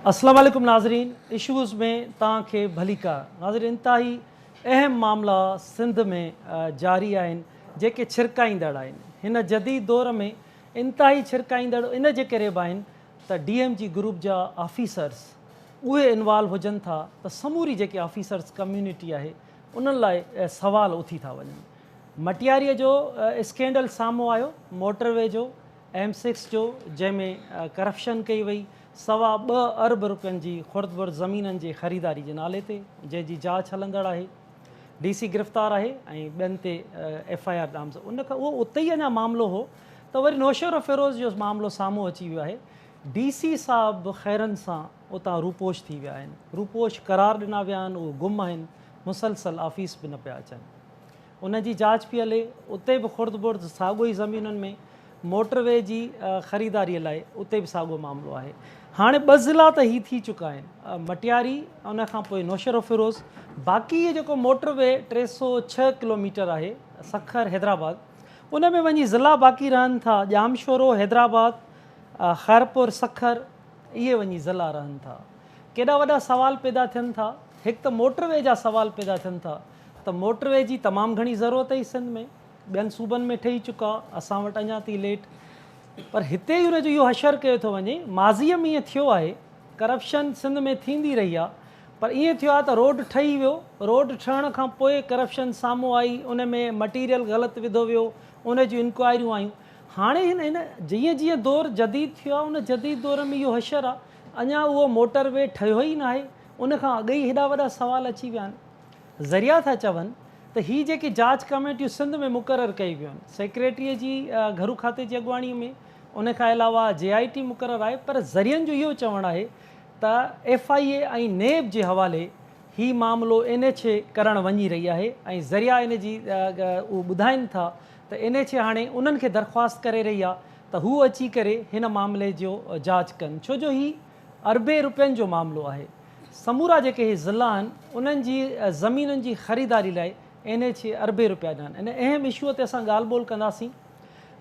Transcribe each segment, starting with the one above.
السلام عليڪم ناظرين اشوز ۾ توهان کي ڀليڪار. ناظرين انتهائي اهم معاملا سنڌ ۾ جاري آهن جيڪي ڇرڪائيندڙ آهن. هن جديد دور ۾ انتهائي ڇرڪائيندڙ ان جي ڪري به آهن ته ڊي ايم جي گروپ جا آفيسرس اهي انوالو هجن ٿا ته سموري جيڪي آفيسرس ڪميونٽي آهي انهن لاء سوال اٿي ٿا وڃن. مٽياري جو اسڪينڊل سامهون آيو موٽر وي جو ايم سڪس جو جنهن ۾ ڪرپشن ڪئي وئي 2.25 ارب روپين جي خرد برد زمينن جي خريداري جي نالي تي جنهن جي جاچ هلندڙ آهي ڊي سي گرفتار آهي ۽ ٻين تي ايف I R نامزد ان کان اهو اتي ئي اڃا معاملو هو ته وري نوشهروفيروز جو معاملو سامهون اچي ويو آهي ڊي سي صاحب به خيرن سان اتان روپوش ٿي ويا آهن روپوش قرار ڏنا ويا آهن اهي گم آهن مسلسل آفيس به نه پيا اچن ان جي جاچ پئي هلي، اتي به خرد برد ساڳو ئي زمينن ۾ موٽر وي جي خريداري لاء اتي به ساڳو معاملو آهي. هاڻي ٻه ضلعا ته هي ٿي چڪا آهن، مٽياري ان کان پوء نوشهروفيروز، باقي هي جيڪو موٽر وي 306 ڪلوميٽر آهي سکر حيدرآباد ان ۾ وڃي ضلعا باقي رهن ٿا ڄامشورو، حيدرآباد، خيرپور، سکر اهي وڃي ضلعا رهن ٿا. ڪيڏا وڏا سوال پيدا ٿين ٿا، هڪ ته موٽر وي جا سوال پيدا ٿين ٿا ته موٽر وي جي تمام گهڻي ضرورت هئي سنڌ ۾، ٻين صوبن ۾ ٺهي چڪا، اسان وٽ اڃا تائين ليٽ، پر هتي ئي ان جو اهو حشر ڪيو ٿو وڃي، ماضيء ۾ ائين ٿيو آهي، ڪرپشن سنڌ ۾ ٿيندي رهي آهي، پر ائين ٿيو آهي ته روڊ ٺهي ويو، روڊ ٺهڻ کان پوء ڪرپشن سامهون آئي، ان ۾ مٽيريل غلط وڌو ويو، ان جون انڪوائريون آيون، هاڻي هن هن جيئن جيئن دور جديد ٿيو آهي ان جديد دور ۾ اهو حشر آهي، اڃا اهو موٽر وي ٺهيو ئي ناهي، ان کان اڳ ئي هيڏا وڏا سوال اچي ويا آهن. ذريعا ٿا چون ته هي جيڪي جاچ ڪميٽيون سنڌ ۾ مقرر ڪئي ويون آهن، سيڪريٽريء جي گهرو کاتي جي اڳواڻيء ۾ ان کان علاوه جي آء ٽي مقرر آهي پر ذريعن جو اهو چوڻ آهي ته ايف I اي ۽ نيب جي حوالي هي معاملو اين ايڇ اي ڪرڻ وڃي رهي آهي ۽ ذريعا ان جي اهو ٻڌائين ٿا ته اين ايڇ اي هاڻي انهن کي درخواست ڪري رهي آهي ته هو اچي ڪري هن معاملي جو جاچ ڪن ڇو جو هي اربين روپين جو معاملو آهي. سمورا جيڪي هي ضلعا آهن انهن جي زمينن جي خريداري لاء اين ايڇ اي اربين روپيا ڏنا آهن. ان اهم اشوء تي اسان ڳالهه ٻولهه ڪنداسين.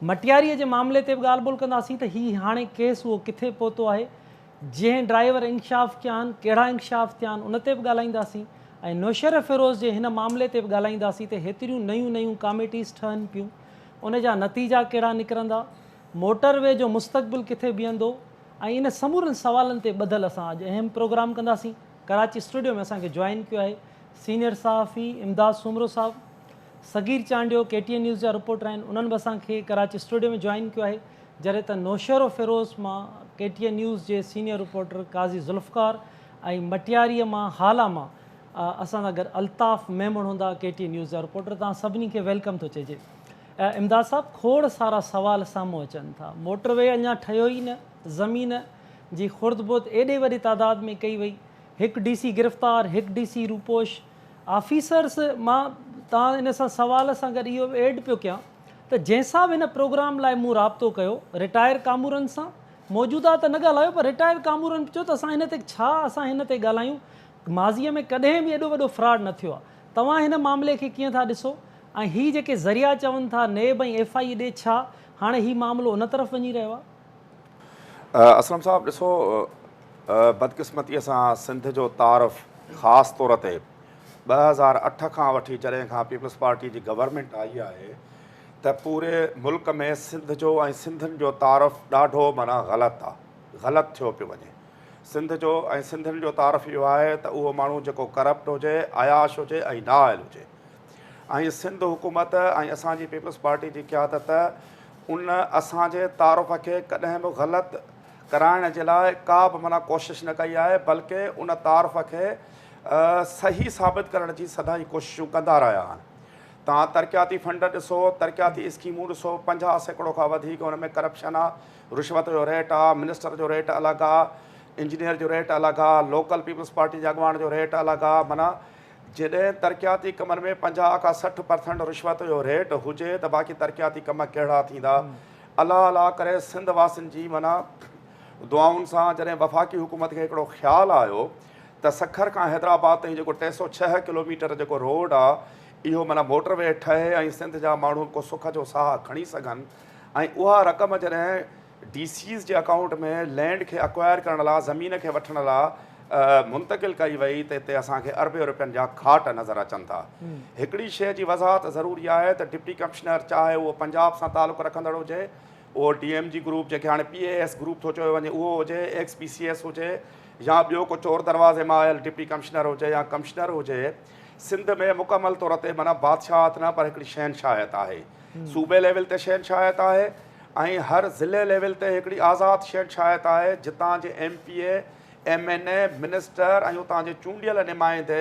مٽياري جي معاملي تي به ڳالهه ٻولهه ڪنداسين ته هي هاڻي ڪيس اهو ڪٿي پهتو آهي، جنهن ڊرائيور انڪشاف ڪيا آهن، ڪهڙا انڪشاف ٿيا آهن ان تي به ڳالهائينداسين ۽ نوشهروفيروز جي هن معاملي تي به ڳالهائينداسين ته هيتريون نيون نيون ڪاميٽيز ٺهن پيون ان جا نتيجا ڪهڙا نڪرندا، موٽر وي جو مستقبل ڪٿي بيهندو ۽ ان سمورن سوالن تي ٻڌل اسان اڄ اهم پروگرام ڪنداسين. ڪراچي اسٽوڊيو ۾ اسان کي جوائن ڪيو آهي سينيئر صحافي امداد سومرو صاحب، Sagir Chandio K T N news جا رپورٽر آهن انهن به اسان کي ڪراچي اسٽوڊيو ۾ جوائن ڪيو آهي جڏهن ته نوشهروفيروز مان ڪي ٽي اين نيوز جي سينيئر رپورٽر قاضي ذوالفقار ۽ مٽياري مان هالا مان اسان سان گڏ الطاف ميمڻ هوندا ڪي ٽي اين نيوز جا رپورٽر توهان سڀني کي welcome ٿو چئجي. امداد صاحب کوڙ سارا سوال سامهون اچن ٿا موٽر وي اڃا ٺهيو ئي نه زمين جي خرد برد ايڏي وڏي تعداد ۾ ڪئي وئي هڪ ڊي سي گرفتار هڪ ڊي سي روپوش آفيسرس مان توهان ان سان سوال سان گڏ اهو به ايڊ پيو ڪيان ته جنهن سان به هن پروگرام لاء مون رابطو ڪيو رٽائر ڪامورن سان موجوده ته نه ڳالهايو پر رٽائر ڪامورن چيو ته اسان هن تي ڇا اسان هن تي ڳالهايون ماضي ۾ ڪڏهن به ايڏو وڏو فراڊ نه ٿيو آهي توهان هن معاملي کي ڪيئن ٿا ڏسو ۽ هي جيڪي ذريعا چون ٿا نيب ۽ ايف I اي ڏي ڇا هاڻي هي معاملو ان طرف وڃي رهيو آهي؟ اسلم صاحب ڏسو بدقسمتيء سان سنڌ جو تعارف خاص طور تي 2008 کان وٺي جڏهن کان پيپلز پارٽي جي گورنمينٽ آئي آهي ته پوري ملڪ ۾ سنڌ جو ۽ سنڌين جو تعارف ڏاڍو معنيٰ غلط آهي غلط ٿيو پيو وڃي سنڌ جو ۽ سنڌين جو تعارف اهو آهي ته اهو ماڻهو جيڪو ڪرپٽ هجي، عياش هجي ۽ نااهل هجي ۽ سنڌ حڪومت ۽ اسان جي پيپلز پارٽي جي قيادت ان اسان جي تعارف کي ڪڏهن به غلط ڪرائڻ جي لاء ڪا به معنيٰ ڪوشش نه ڪئي آهي بلڪه ان تعارف کي صحيح ثابت ڪرڻ جي سدائين ڪوششون ڪندا رهيا آهن. توهان ترقياتي فنڊ ڏسو، ترقياتي اسڪيمون ڏسو، 50% کان وڌيڪ ان ۾ ڪرپشن آهي، رشوت جو ريٽ آ، منسٽر جو ريٽ الڳ آ، انجنيئر جو ريٽ الڳ آ، لوڪل پيپلز پارٽي جي اڳواڻ جو ريٽ الڳ آ، معنيٰ جڏهن ترقياتي ڪمن ۾ 50 کان 60 پرسنٽ رشوت جو ريٽ هجي ته باقي ترقياتي ڪم ڪهڙا ٿيندا. الله الله ڪري سنڌ واسين جي معنيٰ دعائن سان جڏهن وفاقي حڪومت کي هڪڙو خيال آيو ته سکر کان حيدرآباد تائين جيڪو 306 ڪلوميٽر جيڪو روڊ آ اهو معنيٰ موٽر وي ٺهي ۽ سنڌ جا ماڻهو ڪو سک جو ساهه کڻي سگهن ۽ اها رقم جڏهن ڊي سيز جي اڪائونٽ ۾ لينڊ کي اڪوائر ڪرڻ لا زمين کي وٺڻ لا منتقل ڪئي وئي ته اتي اسان کي اربين روپين جا کاٽ نظر اچن ٿا. هڪڙي شيء جي وضاحت ضروري آهي ته ڊپٽي ڪمشنر چاهي اهو پنجاب سان تعلق رکندڙ هجي، اهو ڊي ايم جي گروپ جنهن کي هاڻي پي اي ايس گروپ ٿو چيو وڃي اهو هجي، ايڪس پي سي ايس هجي يا ٻيو ڪو چور دروازي مان آيل ڊپٽي ڪمشنر هجي يا ڪمشنر هجي، سنڌ ۾ مڪمل طور تي معنيٰ بادشاهت نه پر هڪڙي شهنشاهيت آهي. صوبي ليول تي شهنشاهيت آهي ۽ هر ضلعي ليول تي هڪڙي آزاد شهنشاهيت آهي جتان جي M P A, M N A, minister ۽ اتان جي چونڊيل نمائندي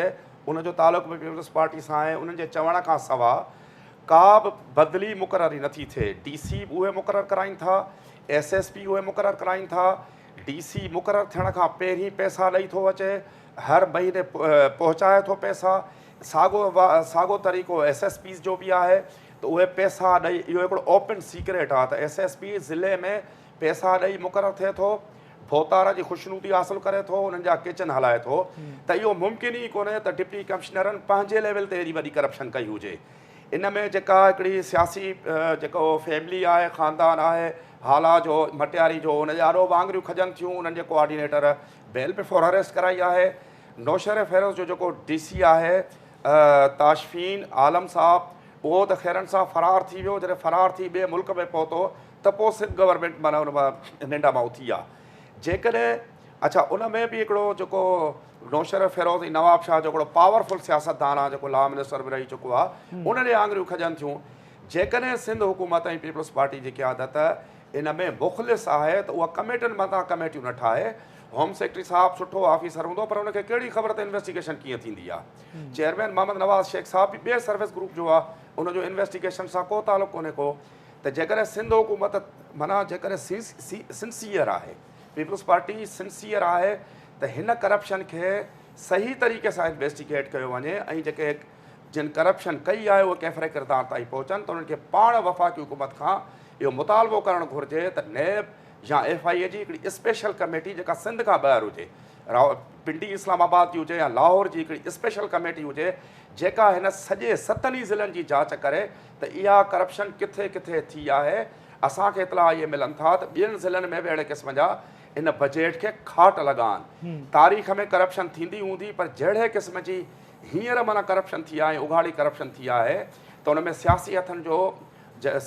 ان جو تعلق به پيپلز پارٽي سان آهي انهن جي چوڻ کان سوا ڪا به بدلي مقرري نٿي ٿئي. ڊي سي به اهي مقرر ڪرائين ٿا، ايس ايس پي اهي مقرر ڪرائين ٿا، ڊي سي مقرر ٿيڻ کان پهرين پئسا ڏئي ٿو اچي، هر مهيني پهچائي ٿو پئسا، ساڳو ساڳو طريقو ايس ايس پيز جو به آهي ته اهي پئسا ڏئي اهو هڪڙو اوپن سيڪريٽ آهي ته ايس ايس پي ضلعي ۾ پئسا ڏئي مقرر ٿئي ٿو ڀوتار جي خوشنودي حاصل ڪري ٿو انهن جا ڪچن هلائي ٿو ته اهو ممڪن ئي ڪونهي ته ڊپٽي ڪمشنرن پنهنجي ليول تي ايڏي وڏي ڪرپشن ڪئي هجي ان ۾ جيڪا هڪڙي سياسي جيڪو فيملي آهي خاندان آهي هالا جو مٽياري جو ان جي آڏو به آڱريون کڄن ٿيون انهن جي ڪوآرڊينيٽر بيل بفور اريسٽ ڪرائي آهي نوشهروفيروز جو جيڪو ڊي سي آهي تاشفين عالم صاحب اهو ته خيرن سان فرار ٿي ويو جڏهن فرار ٿي ٻئي ملڪ ۾ پهتو ته پوء سنڌ گورنمينٽ معنيٰ ان مان ننڊ مان اٿي آ جيڪڏهن اڇا ان ۾ به هڪڙو جيڪو نوشهروفيروز ۽ نواب شاهه جو هڪڙو پاورفل سياستدان آ جيڪو لا منسٽر به رهي چڪو آ ان ڏي آڱريون کڄن ٿيون جيڪڏهن سنڌ حڪومت ۽ پيپلز پارٽي جي قيادت ان ۾ مخلص آهي ته اها ڪميٽين مٿان ڪميٽيون نه ٺاهي. هوم سيڪريٽري صاحب سٺو آفيسر هوندو پر ان کي ڪهڙي خبر ته انويسٽيگيشن ڪيئن ٿيندي آهي. چيئرمين محمد نواز شيخ صاحب به ٻئي سروس گروپ جو آهي ان جو انويسٽيگيشن سان ڪو تعلق ڪونهي ڪو ته جيڪڏهن سنڌ حڪومت معنيٰ جيڪڏهن سنسيئر آهي پيپلز پارٽي سنسيئر آهي ته هن ڪرپشن کي صحيح طريقي سان انويسٽيگيٽ ڪيو وڃي ۽ جيڪي جن ڪرپشن ڪئي آهي اهي ڪيفر ڪردار تائين پهچن ته انهن کي پاڻ وفاقي حڪومت کان اهو مطالبو ڪرڻ گهرجي ته نيب يا ايف I اي جي هڪڙي اسپيشل ڪميٽي جيڪا سنڌ کان ٻاهر هجي پنڊي اسلام آباد جي هجي يا لاهور جي هڪڙي اسپيشل ڪميٽي هجي جيڪا هن سڄي ستن ئي ضلعن جي جاچ ڪري ته اها ڪرپشن ڪٿي ڪٿي ٿي آهي اسان کي اطلاع اهي ملن ٿا ته ٻين ضلعن ۾ به اهڙي قسم جا ان بجيٽ کي کاٽ لڳا آهن تاريخ ۾ ڪرپشن ٿيندي هوندي پر جهڙي قسم جي هينئر معنيٰ ڪرپشن ٿي آهي ۽ اگهاڙي ڪرپشن ٿي آهي ته ان ۾ سياسي هٿن جو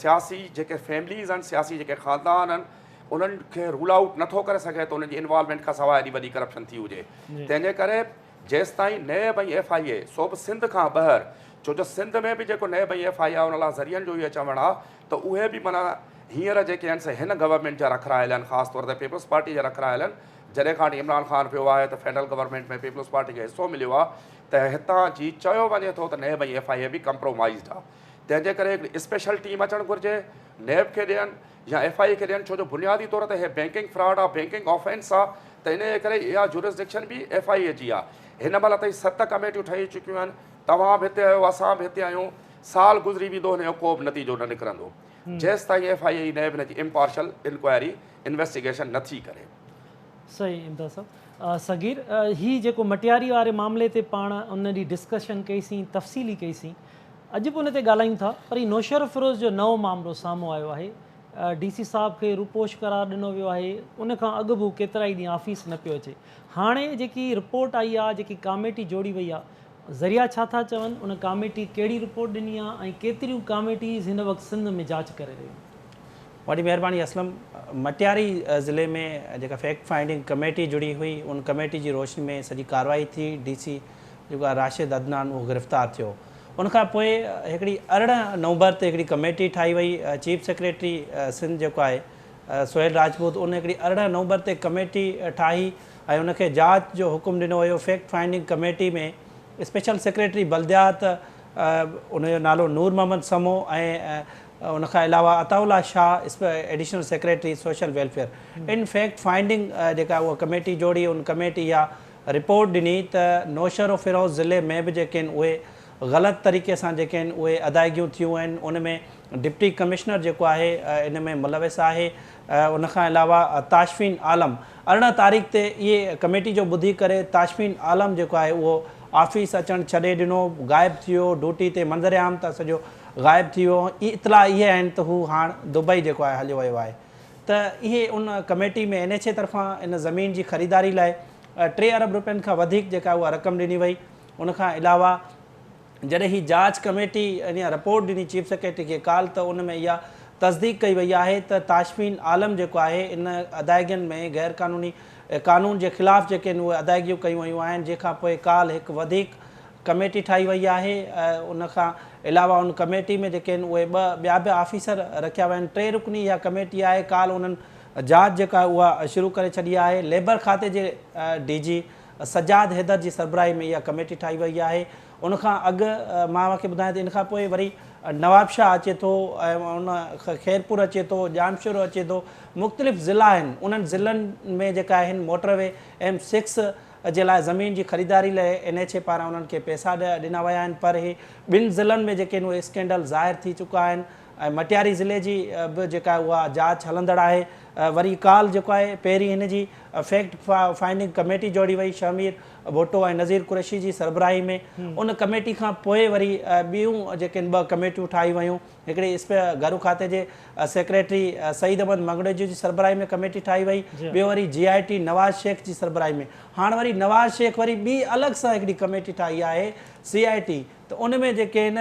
سياسي جيڪي فيمليز آهن سياسي جيڪي خاندان آهن انهن کي رول آئوٽ نٿو ڪري سگهي ته انهن جي انوالومينٽ کان سواء ايڏي وڏي ڪرپشن ٿي هجي تنهن جي ڪري جيستائين نيب ۽ ايف I اي سو به سنڌ کان ٻاهر ڇو جو سنڌ ۾ به جيڪو نيب ۽ ايف I اي آهي ان لاء ذريعن جو اهو چوڻ آهي ته اهي به معنيٰ هينئر جيڪي آهن سي هن گورنمينٽ جا رکرايل آهن خاص طور تي پيپلز پارٽي جا رکرايل آهن جڏهن کان وٺي عمران خان پيو آهي ته فيڊرل گورنمينٽ ۾ پيپلز پارٽي کي حصو مليو آهي ته هتان جي چيو وڃي ٿو ته نيب ۽ ايف I اي به ڪمپرومائيزڊ آهي تنهن جي ڪري هڪڙي اسپيشل ٽيم اچڻ گهرجي نيب کي ڏين يا ايف I اي کي ڏين ڇو جو بنيادي طور تي هي بينڪنگ فراڊ آهي بينڪنگ آفينس آهي ته ان جي ڪري اها جورسڊڪشن به ايف I اي جي آهي هن مهل تائين 7 ڪميٽيون ٺهي چڪيون آهن توهان به هتي آهيو اسان به هتي آهيون سال گذري ويندو هن جو ڪو به نتيجو نه نڪرندو جيستائين ايف I اي نيب هن جي امپارشل انڪوائري انويسٽيگيشن نه ٿي ڪري. صحيح امداد صاحب. صغير هي جيڪو مٽياري واري معاملي تي پاڻ ان ڏينهن ڊسڪشن ڪئي سين تفصيلي ڪئي سين اڄ به ان تي ڳالهايون ٿا پر هي نوشهروفيروز جو نئون معاملو سامهون آيو آهي ڊي سي صاحب کي روپوش قرار ڏنو ويو آهي ان کان اڳ به هو ڪيترائي ڏينهن آفيس نه پيو اچي هاڻي جيڪي رپورٽ آئي آهي جيڪي ڪاميٽي جوڙي وئي آهي ذريعا ڇا ٿا چون ان ڪاميٽي ڪهڙي رپورٽ ڏني آهي ۽ ڪيتريون ڪاميٽيز هن وقت سنڌ ۾ جاچ ڪري رهيون آهن. وڏي مهرباني اسلم. مٽياري ضلعي ۾ جيڪا فيڪٽ فائنڊنگ ڪميٽي جڙي هئي ان ڪميٽي جي روشني ۾ سڄي ڪارروائي ٿي ڊي سي جيڪو آهي راشد عدنان اهو گرفتار ٿيو ان کان پوء هڪڙي 18 نومبر تي هڪڙي ڪميٽي ٺاهي وئي چيف سيڪريٽري سنڌ جيڪو آهي سهيل راجپوت ان هڪڙي 18 نومبر تي ڪميٽي ٺاهي ۽ ان کي جاچ جو حڪم ڏنو ويو fact finding committee ۾ special secretary بلديات ان جو نالو نور محمد سمو ۽ ان کان علاوه Atta Ullah Shah additional secretary social welfare in fact finding جيڪا اها ڪميٽي جوڙي ان ڪميٽي اها رپورٽ ڏني ته نوشهروفيروز ضلعي ۾ به جيڪي آهن اهي غلط طريقي سان جيڪي آهن اهي ادائيگيون ٿيون آهن ان ۾ ڊپٽي ڪمشنر جيڪو آهي ان ۾ ملوث آهي ان کان علاوه تاشفين عالم 18 تاريخ تي اهي ڪميٽي جو ٻڌي ڪري تاشفين عالم جيڪو آهي اهو آفيس اچڻ ڇڏي ڏنو غائب ٿي ويو ڊيوٽي تي منظر عام تان سڄو غائب ٿي ويو ۽ اطلاع اهي آهن ته هو هاڻ دبئي جيڪو آهي هليو ويو آهي. ته اهي ان ڪميٽي ۾ اين ايڇ اي طرفان ان زمين جي خريداري لاء 3 ارب روپين کان وڌيڪ جيڪا اها رقم ڏني وئي. ان کان علاوه جڏهن هي جاچ ڪميٽي اها رپورٽ ڏني چيف سيڪريٽري کي ڪالهه ته ان ۾ اها تصديق ڪئي وئي آهي ته تاشفين عالم جيڪو آهي ان ادائگين ۾ غير قانوني قانون جي خلاف جيڪي آهن اهي ادائگيون ڪيون ويون آهن، جنهن کان پوء ڪالهه هڪ وڌيڪ ڪميٽي ٺاهي وئي آهي. ان کان علاوه ان ڪميٽي ۾ جيڪي آهن اهي 2 ٻيا به آفيسر رکيا ويا آهن. 3 رڪني اها ڪميٽي آهي. ڪالهه انهن جاچ جيڪا اها شروع ڪري ڇڏي آهي. ليبر کاتي جي ڊي جي سجاد حيدر جي سربراهي ۾ اها ڪميٽي ٺاهي وئي آهي. ان کان اڳ مان اوهان کي ٻڌايان ته ان کان پوء وري نوابشاهه اچي ٿو ۽ ان خيرپور اچي ٿو، ڄامشورو اچي ٿو، مختلف ضلعا آهن. انهن ضلعن ۾ جيڪا آهن موٽر وي M6 جي لاء زمين جي خريداري لاء اين ايڇ اي پاران انهن کي پئسا ڏنا ويا آهن، پر هي ٻن ضلعن ۾ جيڪي آهن اهي اسڪينڊل ظاهر ٿي چڪا آهن ۽ مٽياري ضلعي جي به جيڪا اها جاچ هلندڙ آهي. وري ڪالهه جيڪو آهي پهرين هن جي فيڪٽ فائنڊنگ ڪميٽي جوڙي وئي شهمير ڀٽو ۽ نذير قريشي جي سربراهي ۾. ان ڪميٽي کان پوء وري ٻيون جيڪي آهن 2 ڪميٽيون ٺاهي ويون. هڪڙي گهرو کاتي جي سيڪريٽري سعيد احمد مڱڻيجو جي سربراهي ۾ ڪميٽي ٺاهي وئي، ٻيو وري جي آء ٽي نواز شيخ جي سربراهي ۾. هاڻ وري نواز شيخ وري ٻي الڳ سان هڪڙي ڪميٽي ٺاهي آهي سي آء ٽي، ته ان ۾ جيڪي آهن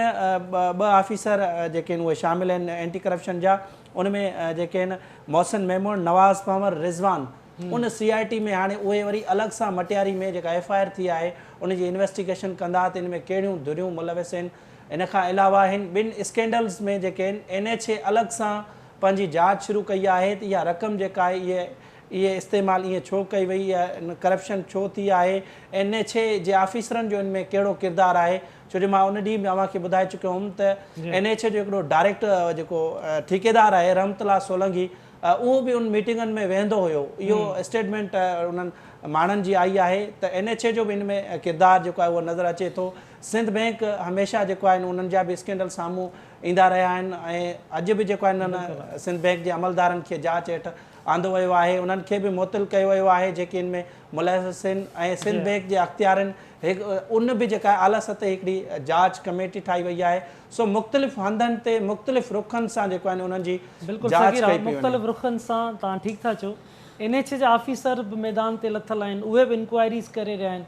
2 آفيسر جيڪي آهن اهي شامل آهن اينٽي ڪرپشن جا، ان ۾ جيڪي آهن محسن ميمڻ، نواز پنور، رضوان. ان سي آء ٽي ۾ هاڻي اهي وري الڳ سان مٽياري ۾ جيڪا ايف I R ٿي آهي ان جي انويسٽيگيشن ڪندا ته ان ۾ ڪهڙيون ڌريون ملوث آهن. ان کان علاوه هن ٻن اسڪينڊلز ۾ جيڪي آهن اين ايڇ اي الڳ سان پنهنجي جاچ شروع ڪئي آهي ته اها رقم جيڪا آهي اهي اهي استعمال ائين ڇو ڪئي وئي، اها ڪرپشن ڇو ٿي آهي، اين ايڇ اي جي آفيسرن جو ان ۾ ڪهڙو ڪردار آهي، ڇو جو مان ان ڏينهن به اوهان کي ٻڌائي چڪيو هوم ته اين ايڇ اي جو هڪڙو ڊائريڪٽ جيڪو ٺيڪيدار آهي رحمت الله سولنگي اهو به ان ميٽنگن ۾ ويهندو هيو. اهو اسٽيٽمينٽ انهن ماڻهن جي آئي آهي ته اين ايڇ اي جو به ان ۾ ڪردار جيڪو آهي اهو نظر اچي ٿو. سنڌ بئنڪ هميشه جيڪو آهن انهن جا به اسڪينڊل سامهون ايندا رهيا آهن ۽ اڄ به جيڪو آهن سنڌ بئنڪ جي عملدارن کي جاچ هيٺ آندو ويو آهي، انهن کي به معطل ڪيو ويو آهي جيڪي ان ۾ ملوث آهن ۽ سنڌ بئنڪ جي اختيارين هڪ ان به جيڪا اعليٰ سطحي هڪڙي جاچ ڪميٽي ٺاهي وئي آهي. سو مختلف هنڌن تي مختلف رخن سان جيڪو آهن انهن جي بلڪل جاچ صغير ڪئي پئي وڃي. مختلف رخن سان توهان ٺيڪ ٿا چئو. اين ايڇ اي جا آفيسر به ميدان تي لٿل آهن، اهي به انڪوائريز ڪري رهيا آهن،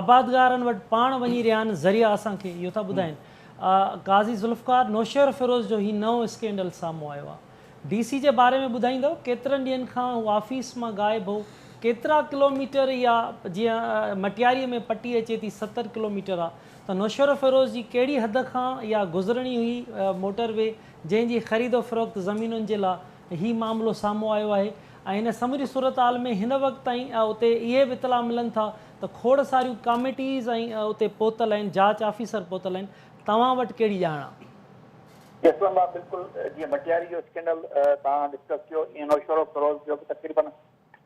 آبادگارن وٽ پاڻ وڃي رهيا آهن، ذريعا اسان کي اهو ٿا ٻڌائين. قاضي ذوالفقار نوشهروفيروز جو هي نئون اسڪينڊل سامهون آيو آهي. ڊي سي جي باري ۾ ٻڌائيندؤ؟ ڪيترن ڏينهن کان هو آفيس مان غائب هو؟ ڪيترا ڪلوميٽر يا جيئن مٽياري ۾ پٽي اچي ٿي 70 ڪلوميٽر آ ته نوشهروفيروز جي ڪهڙي حد کان اها گذرڻي هئي موٽر وي جنهن جي خريد و فروخت زمينن جي لا هي معاملو سامهون آيو آهي ۽ هن سموري صورتحال ۾ هن وقت تائين اتي اهي به اطلاع ملن ٿا ته کوڙ ساريون ڪاميٽيز ۽ اتي پهتل آهن، جاچ آفيسر پهتل آهن، توهان وٽ ڪهڙي ڄاڻ آ؟ اسلم ڀاء بلڪل جيئن مٽياري جو اسڪينڊل توهان ڊسڪس ڪيو ايئن نوشهروفيروز جو به تقريبن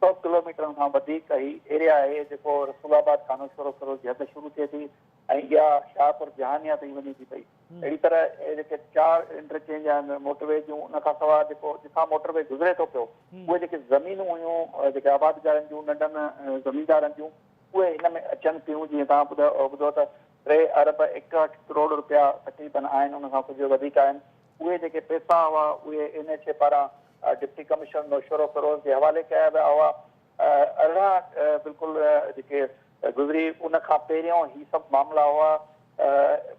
100 ڪلوميٽرن کان وڌيڪ هي ايريا آهي جيڪو رسول آباد کان نوشهروفيروز جي حد شروع ٿئي ٿي ۽ اها شاهپور جهانيا تائين وڃي ٿي پئي. اهڙي طرح اهي جيڪي 4 انٽرچينج آهن موٽر وي جون ان کان سواء جيڪو جتان موٽر وي گذري ٿو پيو اهي جيڪي زمينون هيون جيڪي آبادگارن جون ننڍن زميندارن جون اهي هن ۾ اچن ٿيون جيئن توهان ٻڌو ته 3 ارب 61 ڪروڙ رپيا تقريبن آهن ان کان ڪجهه وڌيڪ آهن اهي جيڪي پئسا هئا اهي اين ايڇ اي پاران ڊپٽي ڪمشنر نوشهروفيروز جي حوالي ڪيا ويا هئا 18 بلڪل جيڪي گذري ان کان پهريون هي سڀ معاملا هئا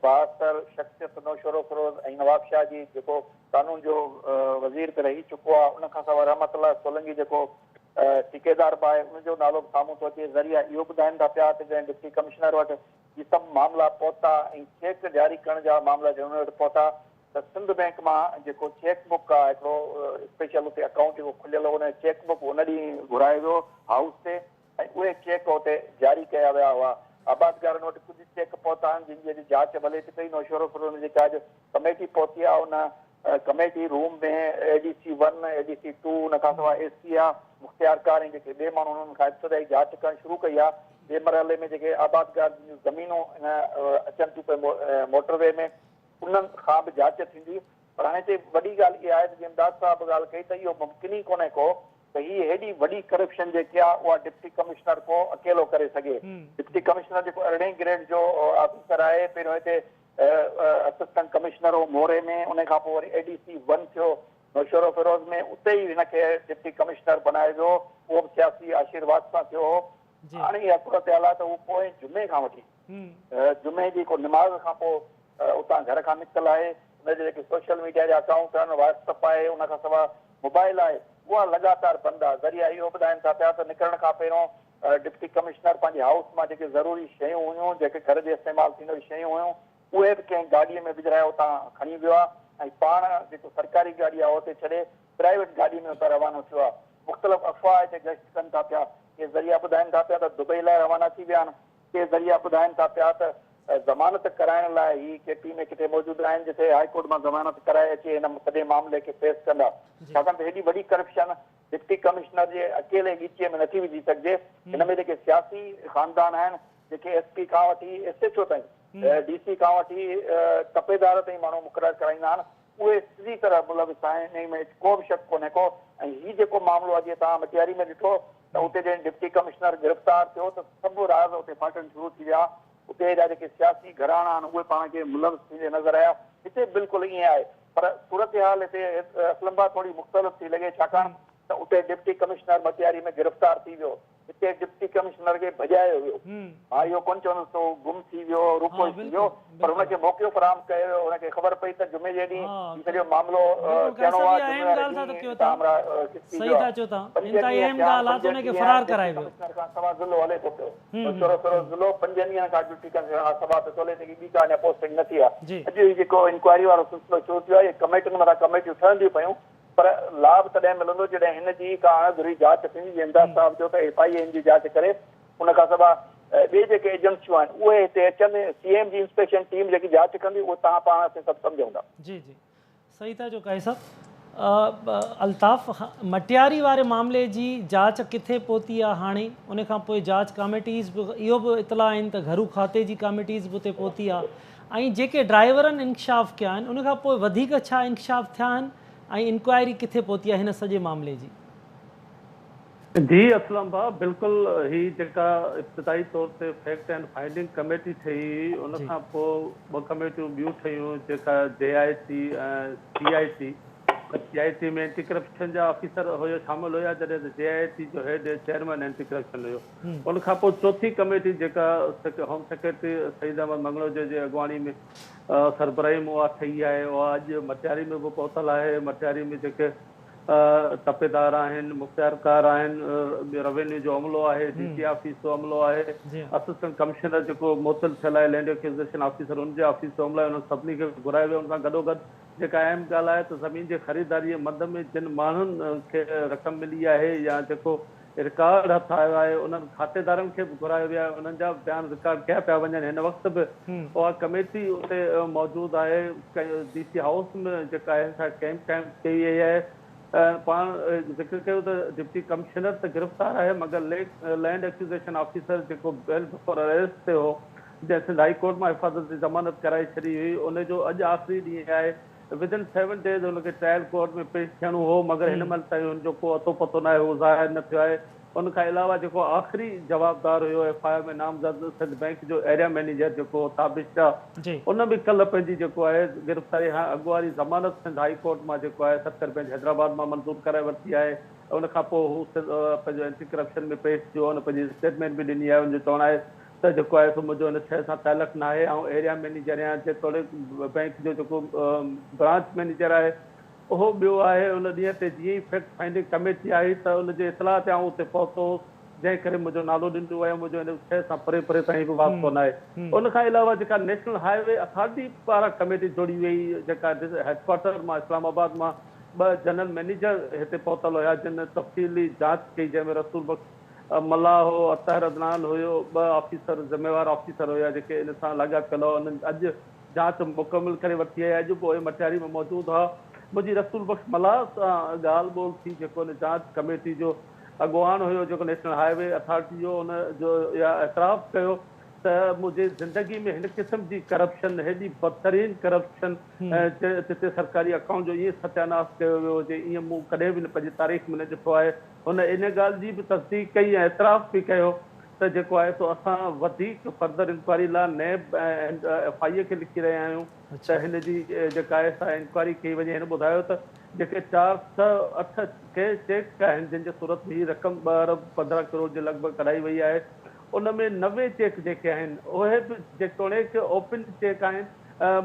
بااثر شخصيت نوشهروفيروز ۽ نوابشاهه جي جيڪو قانون جو وزير به رهي چڪو آهي ان کان سواء رحمت الله سولنگي جيڪو ٺيڪيدار به آهي ان جو نالو به سامهون ٿو اچي ذريعا اهو ٻڌائين ٿا پيا ته جڏهن ڊپٽي ڪمشنر وٽ هي سڀ معاملا پهتا ۽ چيڪ جاري ڪرڻ جا معاملا جڏهن ان وٽ پهتا ته سنڌ بئنڪ مان جيڪو چيڪ بڪ آهي هڪڙو اسپيشل اتي اڪائونٽ جيڪو کليل هو ان جو چيڪ بڪ ان ڏينهن گهرايو ويو هائوس تي ۽ اهي چيڪ اتي جاري ڪيا ويا هئا. آبادگارن وٽ ڪجهه چيڪ پهتا آهن جن جي اڄ جاچ به هلي ٿي پئي. نوشهروفيروز ۾ جيڪا اڄ ڪميٽي پهتي آهي ان committee room ۾ A D C one, A D C two ان کان سواء اي سي آء، مختيارڪار ۽ جيڪي ٻئي ماڻهو انهن کان ابتدائي جاچ ڪرڻ شروع ڪئي آهي. ٻئي مرحلي ۾ جيڪي آبادگار جن جون زمينون ان اچن ٿيون پئي موٽر وي ۾ انهن کان به جاچ ٿيندي پر هاڻي هتي وڏي ڳالهه اها آهي ته جيئن امداد صاحب ڳالهه ڪئي ته اهو ممڪن ئي ڪونهي ڪو ته هي هيڏي وڏي ڪرپشن جيڪي آهي اها ڊپٽي ڪمشنر ڪو اڪيلو ڪري سگهي. ڊپٽي ڪمشنر جيڪو ارڙهين گريڊ جو آفيسر آهي پهريون هتي اسسٽنٽ ڪمشنر هو موري ۾ ان کان پوء وري اي ڊي سي ون ٿيو نوشهروفيروز ۾ اتي ئي هن کي ڊپٽي ڪمشنر بنايو ويو، اهو به سياسي آشيرواد سان ٿيو هو. هاڻي اها صورتحال آهي ته هو پوئين جمعي کان وٺي جمعي جي ڪو نماز کان پوء اتان گهر کان نڪتل آهي، ان جا جيڪي سوشل ميڊيا جا اڪائونٽ آهن، واٽس اپ آهي، ان کان سواء موبائل آهي، اها لڳاتار بند آهي. ذريعا اهو ٻڌائين ٿا پيا ته نڪرڻ کان پهريون ڊپٽي ڪمشنر پنهنجي هائوس مان جيڪي ضروري شيون هيون، جيڪي گهر جي استعمال ٿيندڙ شيون هيون، اهي به ڪنهن گاڏيء ۾ وجهرائي اتان کڻي ويو آهي ۽ پاڻ جيڪو سرڪاري گاڏي آهي اتي ڇڏي پرائيويٽ گاڏي ۾ اتان روانو ٿيو آهي. مختلف افواهه هتي گشت ڪن ٿا پيا. ڪي ذريعا ٻڌائين ٿا پيا ته دبئي لاء روانا ٿي ويا آهن. ڪي ذريعا ٻڌائين ٿا پيا ته ضمانت ڪرائڻ لاء هي ڪي پي ۾ ڪٿي موجود آهن جتي هائي ڪورٽ مان ضمانت ڪرائي اچي هن سڄي معاملي کي فيس ڪندا. ڇاڪاڻ ته هيڏي وڏي ڪرپشن ڊپٽي ڪمشنر جي اڪيلي ڳچيء ۾ نٿي وجهي سگهجي. هن ۾ جيڪي سياسي خاندان آهن، جيڪي ايس پي کان وٺي ايس ايڇ او تائين، ڊي سي کان وٺي تپيدار تائين ماڻهو مقرر ڪرائيندا آهن، اهي سڌي طرح ملوث آهن، انهي ۾ ڪو به شڪ ڪونهي ڪو. ۽ هي جيڪو معاملو آهي، جيئن توهان مٽياري ۾ ڏٺو ته اتي جڏهن ڊپٽي ڪمشنر گرفتار ٿيو ته سڀ راز اتي ڦاٽڻ شروع ٿي ويا. اتي جا جيڪي سياسي گهراڻا آهن، اهي پاڻ کي ملوث ٿيندي نظر آيا. هتي به بلڪل ائين آهي. پر صورتحال هتي اسلم آباد ٿوري مختلف ٿي لڳي ڇاڪاڻ ته اتي ڊپٽي ڪمشنر مٽياري ۾ گرفتار ٿي ويو هتي ڊپٽي ڪمشنر کي ڀڄايو ويو مان اهو ڪونه چوندس ته هو گم ٿي ويو روپوش ٿي ويو پر هن کي موقعو فراهم ڪيو ويو هن کي خبر پئي ته جمعي جي ڏينهن هي سڄو معاملو ٿيڻو آهي جمعي واري ڏينهن هتان همراهه کسڪي ويو آهي 5 ڏينهن ٿيا آهن 5 ڏينهن ڊپٽي ڪمشنر کان سوا ضلعو هلي ٿو پيو. نوشهروفيروز ضلعو پنجن ڏينهن کان ڊپٽي ڪمشنر کان سوا پيو ٿو هلي تنهن کي ٻي ڪا اڃا پوسٽنگ نه ٿي آهي. اڄ هي جيڪو انڪوائري وارو سلسلو شروع ٿيو آهي اهي ڪميٽين مٿان ڪميٽيون ٺهنديون پيون پر لاڀ تڏهن ملندو جڏهن هن جي ڪا اڻ ڌري جاچ ٿيندي جيئن امداد صاحب چيو ته ايف I اي هن جي جاچ ڪري ان کان سواء ٻي جيڪي ايجنسيون آهن اهي هتي اچن سي ايم جي انسپيڪشن ٽيم جيڪي جاچ ڪندي اهو توهان پاڻ اسين سڀ سمجهون ٿا. جي جي صحيح ٿا چئو قاضي صاحب. الطاف مٽياري واري معاملي جي جاچ ڪٿي پهتي آ هاڻي ان کان پوء جاچ ڪاميٽيز به اهو به اطلاع آهن ته گهرو کاتي جي ڪاميٽيز به اتي پهتي آ ۽ جيڪي ڊرائيورن انڪشاف ڪيا آهن ان کان پوء وڌيڪ ڇا انڪشاف ٿيا آهن ۽ انڪوائري ڪٿي پهتي آ هن سڄي معاملي جي. جي اسلم ڀاء بلڪل هي جيڪا ابتدائي طور تي فيڪٽ اينڊ فائنڊنگ ڪميٽي ٺهي هئي ان کان پوء ٻه ڪميٽيون ٻيون ٺهيون جيڪا جي آء ٽي ۽ سي آء ٽي سي آء ٽي ۾ اينٽي ڪرپشن جا آفيسر هيو شامل هيا جڏهن ته جي آء ٽي جو هيڊ چيئرمين اينٽي ڪرپشن هيو ان کان پوء چوٿين ڪميٽي جيڪا هوم سيڪريٽري سعيد احمد مڱڻوجي جي اڳواڻي ۾ سربراهي ۾ اها ٺهي آهي اها اڄ مٽياري ۾ به پهتل آهي مٽياري ۾ جيڪي تپيدار آهن، مختيارڪار آهن، روينيو جو عملو آهي، ڊي سي آفيس جو عملو آهي، اسسٽنٽ ڪمشنر جيڪو معطل ٿيل آهي لينڊ ايڪوزيشن آفيسر ان جي آفيس جو عملو آهي انهن سڀني کي گهرايو ويو ان سان گڏوگڏ جيڪا اهم ڳالهه آهي ته زمين جي خريداري جي مد ۾ جن ماڻهن کي رقم ملي آهي يا جيڪو رڪارڊ هٿ آيو آهي انهن کاتيدارن کي به گهرايو ويو آهي انهن جا به بيان رڪارڊ ڪيا پيا وڃن هن وقت به اها ڪميٽي اتي موجود آهي ڊي سي هائوس ۾ جيڪا آهي سا ڪيمپ قائم ڪئي وئي آهي پاڻ ذڪر ڪيو ته ڊپٽي ڪمشنر ته گرفتار آهي مگر لينڊ ايڪوزيشن آفيسر جيڪو بيل بفور اريسٽ تي هو جنهن سنڌ هائي ڪورٽ مان حفاظت جي ضمانت ڪرائي ڇڏي هئي ان جو اڄ آخري ڏينهن آهي ود ان سيون ڊيز هن کي ٽرائل ڪورٽ ۾ پيش ٿيڻو هو مگر هن مهل تائين هن جو ڪو اتو پتو ناهي هو ظاهر نه ٿيو آهي ان کان علاوه جيڪو آخري جوابدار هيو ايف I R ۾ نامزد سنڌ بئنڪ جو ايريا مئنيجر جيڪو هو تابش شاهه ان به ڪلهه پنهنجي جيڪو آهي گرفتاري کان اڳ واري ضمانت سنڌ هائي ڪورٽ مان جيڪو آهي سکر بئنچ حيدرآباد مان منظور ڪرائي ورتي آهي ان کان پوء هو پنهنجو اينٽي ڪرپشن ۾ پيش ٿيو هن پنهنجي اسٽيٽمينٽ به ڏني آهي ان جو چوڻ آهي ته جيڪو آهي سو منهنجو ان شيء سان تعلق ناهي، آئون ايريا مئنيجر آهيان، جيتوڻيڪ بئنڪ جو جيڪو برانچ مئنيجر آهي اهو ٻيو آهي، ان ڏينهن تي جيئن ئي فيڪٽ فائنڊنگ ڪميٽي آئي ته ان جي اطلاع تي آئون اتي پهتو هوس، جنهن ڪري منهنجو نالو ڏنو ويو، منهنجو ان شيء سان پري پري تائين به واسطو ناهي. ان کان علاوه جيڪا نيشنل هاء وي اٿارٽي پاران ڪميٽي جوڙي وئي، جيڪا هيڊڪوارٽر مان اسلام آباد مان ٻه جنرل مئنيجر هتي پهتل هيا، جن تفصيلي جاچ ڪئي، جنهن ۾ رسول بخش ملاح هو، اطهر عدنان هيو، ٻه آفيسر ذميوار آفيسر هيا جيڪي ان سان لاڳاپيل هئا، انهن اڄ جاچ مڪمل ڪري ورتي آهي، اڄ به اهي مٽياري ۾ موجود هئا، منهنجي رسول بخش ملاح سان ڳالهه ٻولهه ٿي جيڪو ان جاچ ڪميٽي جو اڳواڻ هيو جيڪو نيشنل هاء وي اٿارٽي جو ان جو اها اعتراف ڪيو ته منهنجي زندگي ۾ هن قسم جي ڪرپشن هيڏي بدترين ڪرپشن جتي سرڪاري اڪائونٽ جو ائين ستياناس ڪيو ويو هجي ائين مون ڪڏهن به پنهنجي تاريخ ۾ نه ڏٺو آهي. هن ان ڳالهه جي به تصديق ڪئي ۽ اعتراف به ڪيو ته جيڪو آهي سو اسان وڌيڪ فردر انڪوائري لاء نيب ۽ ايف I اي کي لکي رهيا آهيون ته هن جي جيڪا آهي سا انڪوائري ڪئي وڃي. هن ٻڌايو ته جيڪي 408 ڪي چيڪ آهن جن جي صورت ۾ هي رقم ٻه ارب 15 ڪروڙ جي لڳ ڀڳ ڪڍائي وئي آهي ان ۾ 90 چيڪ جيڪي آهن اهي به جيتوڻيڪ اوپن چيڪ آهن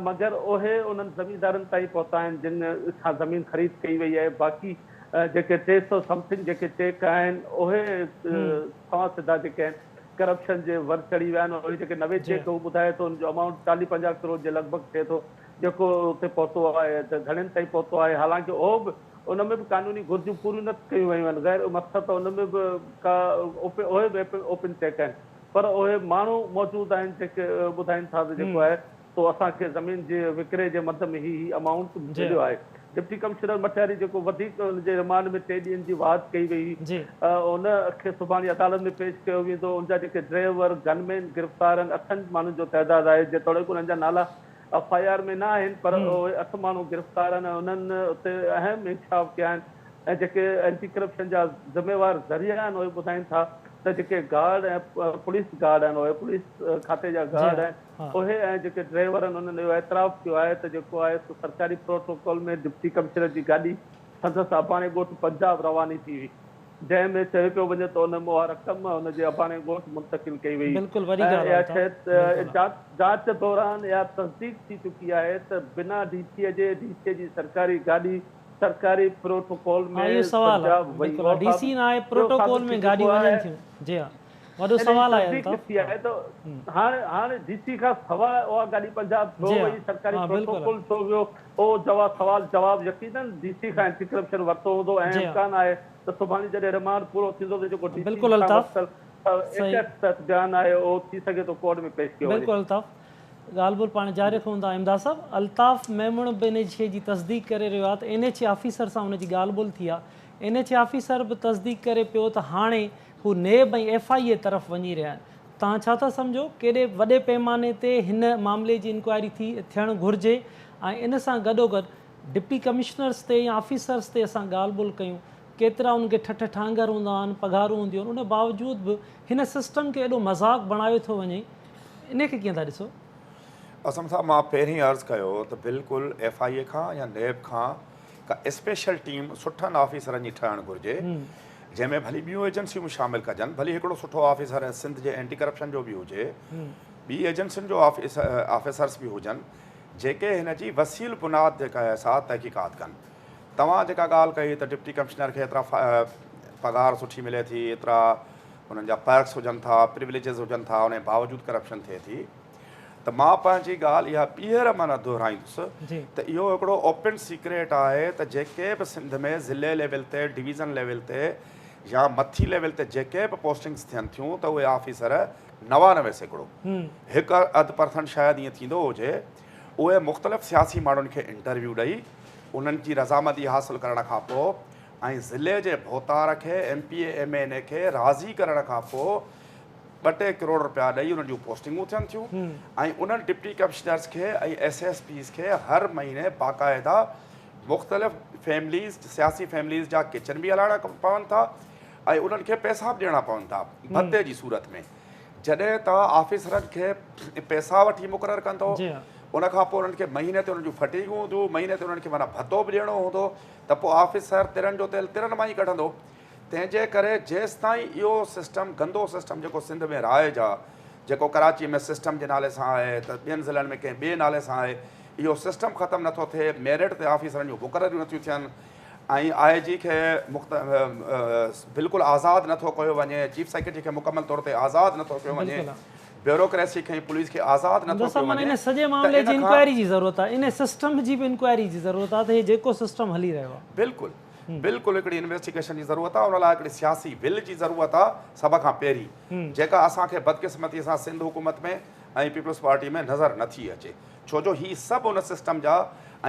مگر اهي انهن زميندارن تائين پهتا آهن جن کان زمين خريد ڪئي وئي آهي باقي جيڪي 300 سمٿنگ جيڪي چيڪ آهن اهي سنوان سڌا جيڪي آهن ڪرپشن جي ور چڙهي ويا آهن اهي جيڪي 90 چيڪ هو ٻڌائي ٿو ان جو امائونٽ 40 50 ڪروڙ جي لڳ ڀڳ ٿئي ٿو جيڪو اتي پهتو آهي ته گهڻين تائين پهتو آهي حالانڪه اهو به ان ۾ به قانوني گهرجون پوريون نه ڪيون ويون آهن غير مقصد ته ان ۾ به ڪا اهي به اوپن چيڪ آهن پر اهي ماڻهو موجود آهن جيڪي ٻڌائين ٿا ته جيڪو آهي سو اسان کي زمين جي وڪري جي مد ۾ هي هي امائونٽ مليو آهي. ڊپٽي ڪمشنر مٽياري جيڪو وڌيڪ ان جي رمانڊ ۾ ٽي ڏينهن جي واڌ ڪئي وئي هئي ان کي سڀاڻي عدالت ۾ پيش ڪيو ويندو. ان جا جيڪي ڊرائيور، گن مين گرفتار آهن اٺن ماڻهن جو تعداد آهي جيتوڻيڪ انهن جا نالا ايف I R ۾ نه آهن پر اهي اٺ ماڻهو گرفتار آهن ۽ انهن اتي اهم انڪشاف ڪيا آهن ۽ جيڪي اينٽي ڪرپشن جا ذميوار ذريعا آهن اهي ٻڌائين ٿا ته جيڪي گارڊ ۽ پوليس گارڊ آهن اهي پوليس کاتي جا گارڊ آهن اهي ۽ جيڪي ڊرائيور آهن انهن اهو اعتراف ڪيو آهي ته جيڪو آهي سو سرڪاري پروٽوڪول ۾ ڊپٽي ڪمشنر جي گاڏي سندس اباڻي ڳوٺ پنجاب رواني ٿي هئي جنهن ۾ چيو پيو وڃي ته ان ۾ اها رقم ان جي اباڻي ڳوٺ منتقل ڪئي وئي ۽ اها شيء جاچ دوران اها تصديق ٿي چڪي آهي ته بنا ڊي سي جي ڊي سي جي سرڪاري گاڏي سرڪاري پروٽوڪول ۾ پنجاب وئي اهو ثابت ٿي چڪو آهي. وڏو سوال آهي الطاف. تصديق ٿي آهي ته هاڻي هاڻي ڊي سي کان سواء اها گاڏي پنجاب ڇو وئي سرڪاري پروٽوڪول ڇو ويو اهو جواب سوال جواب يقينن ڊي سي کان اينٽي ڪرپشن ورتو هوندو ۽ امڪان آهي ته سڀاڻي جڏهن رمانڊ پورو ٿيندو ته جيڪو ڊي سي سان ورتل ايڪٽ تحت بيان آهي اهو ٿي سگهي ٿو ڪورٽ ۾ پيش ڪيو وڃي. بلڪل الطاف ڳالهه ٻولهه پاڻ جاري رکون ٿا امداد صاحب الطاف ميمڻ به ان شيء جي تصديق ڪري رهيو آهي ته اين ايڇ اي آفيسر سان ان جي ڳالهه ٻولهه ٿي آهي اين ايڇ اي آفيسر به تصديق ڪري پيو ته هاڻي هو نيب ۽ ايف I اي طرف وڃي رهيا آهن. توهان ڇا ٿا سمجهو ڪيڏي وڏي پيماني تي هن معاملي جي انڪوائري ٿي ٿيڻ گهرجي ۽ ان سان گڏوگڏ ڊپٽي ڪمشنرز تي يا آفيسرز تي اسان ڳالهه ٻولهه ڪيون ڪيترا انهن کي ٺٺ ٺانگر هوندا آهن پگهارون هونديون آهن ان باوجود به هن سسٽم کي ايڏو مذاق بڻايو ٿو وڃي انهي کي ڪيئن ٿا ڏسو؟ اسلم صاحب مان پهرين عرض ڪيو ته بلڪل ايف I اي کان يا نيب کان ڪا اسپيشل ٽيم سٺن آفيسرن جي ٺهڻ گهرجي جنهن ۾ ڀلي ٻيون ايجنسيون به شامل ڪجن ڀلي هڪڙو سٺو آفيسر سنڌ جي اينٽي ڪرپشن جو به هجي ٻي ايجنسين جو آفيسرس به هجن جيڪي هن جي وسيل بنياد جيڪا آهي سا تحقيقات ڪن توهان جيڪا ڳالهه ڪئي ته ڊپٽي ڪمشنر کي ايترا پگهار سٺي ملي ٿي ايترا انهن جا پرڪس هجن ٿا پريوليجز هجن ٿا ان باوجود ڪرپشن ٿئي ٿي ته مان پنهنجي ڳالهه اها ٻيهر معنيٰ دهرائيندس ته اهو هڪڙو اوپن سيڪريٽ آهي ته جيڪي به سنڌ ۾ ضلعي ليول تي ڊويزن ليول تي يا مٿي ليول تي جيڪي به پوسٽنگس ٿين ٿيون ته اهي آفيسر 99% هڪ اڌ پرسنٽ شايد ائين ٿيندو هجي اهي مختلف سياسي ماڻهن کي انٽرويو ڏئي انهن جي رضامندي حاصل ڪرڻ کان پوء ۽ ضلعي جي ڀوتار کي M P A M N A کي راضي ڪرڻ کان پوء ٻه ٽي ڪروڙ رپيا ڏئي انهن جون پوسٽنگون ٿين ٿيون ۽ انهن ڊپٽي ڪمشنرز کي ۽ ايس ايس پيز کي هر مهيني باقاعده مختلف فيمليز سياسي فيمليز جا ڪچن به هلائڻا پون ٿا ۽ انهن کي پئسا به ڏيڻا پون ٿا ڀتي جي صورت ۾ جڏهن ته آفيسرن کي پئسا وٺي مقرر ڪندو ان کان پوء انهن کي مهيني تي انهن جون فٽيگون هونديون مهيني تي انهن کي معنيٰ ڀتو به ڏيڻو هوندو ته پوء آفيسر ترن جو تيل ترن مان ئي ڪڍندو تنهن جي ڪري جيستائين اهو سسٽم گندو سسٽم جيڪو سنڌ ۾ رائج آ جيڪو ڪراچي ۾ سسٽم جي نالي سان آهي ته ٻين ضلعن ۾ ڪنهن ٻئي نالي سان آهي اهو سسٽم ختم نٿو ٿئي ميرٽ تي آفيسرن جون مقرريون نٿيون ٿين ۽ آء جي کي بلڪل آزاد نٿو ڪيو وڃي چيف سيڪريٽري کي مڪمل طور تي آزاد نٿو ڪيو وڃي بيوروڪريسي کي ۽ پوليس کي آزاد نٿو ڪيو وڃي ان سڄي معاملي جي انڪوائري جي ضرورت آهي ان سسٽم جي به انڪوائري جي ضرورت آهي ته هي جيڪو سسٽم هلي رهيو آهي بلڪل بلڪل هڪڙي انويسٽيگيشن جي ضرورت آهي ان لاء هڪڙي سياسي ول جي ضرورت آهي سڀ کان پهرين جيڪا اسان کي بدقسمتي سان سنڌ حڪومت ۾ ۽ پيپلز پارٽي ۾ نظر نٿي اچي ڇو جو هي سڀ ان سسٽم جا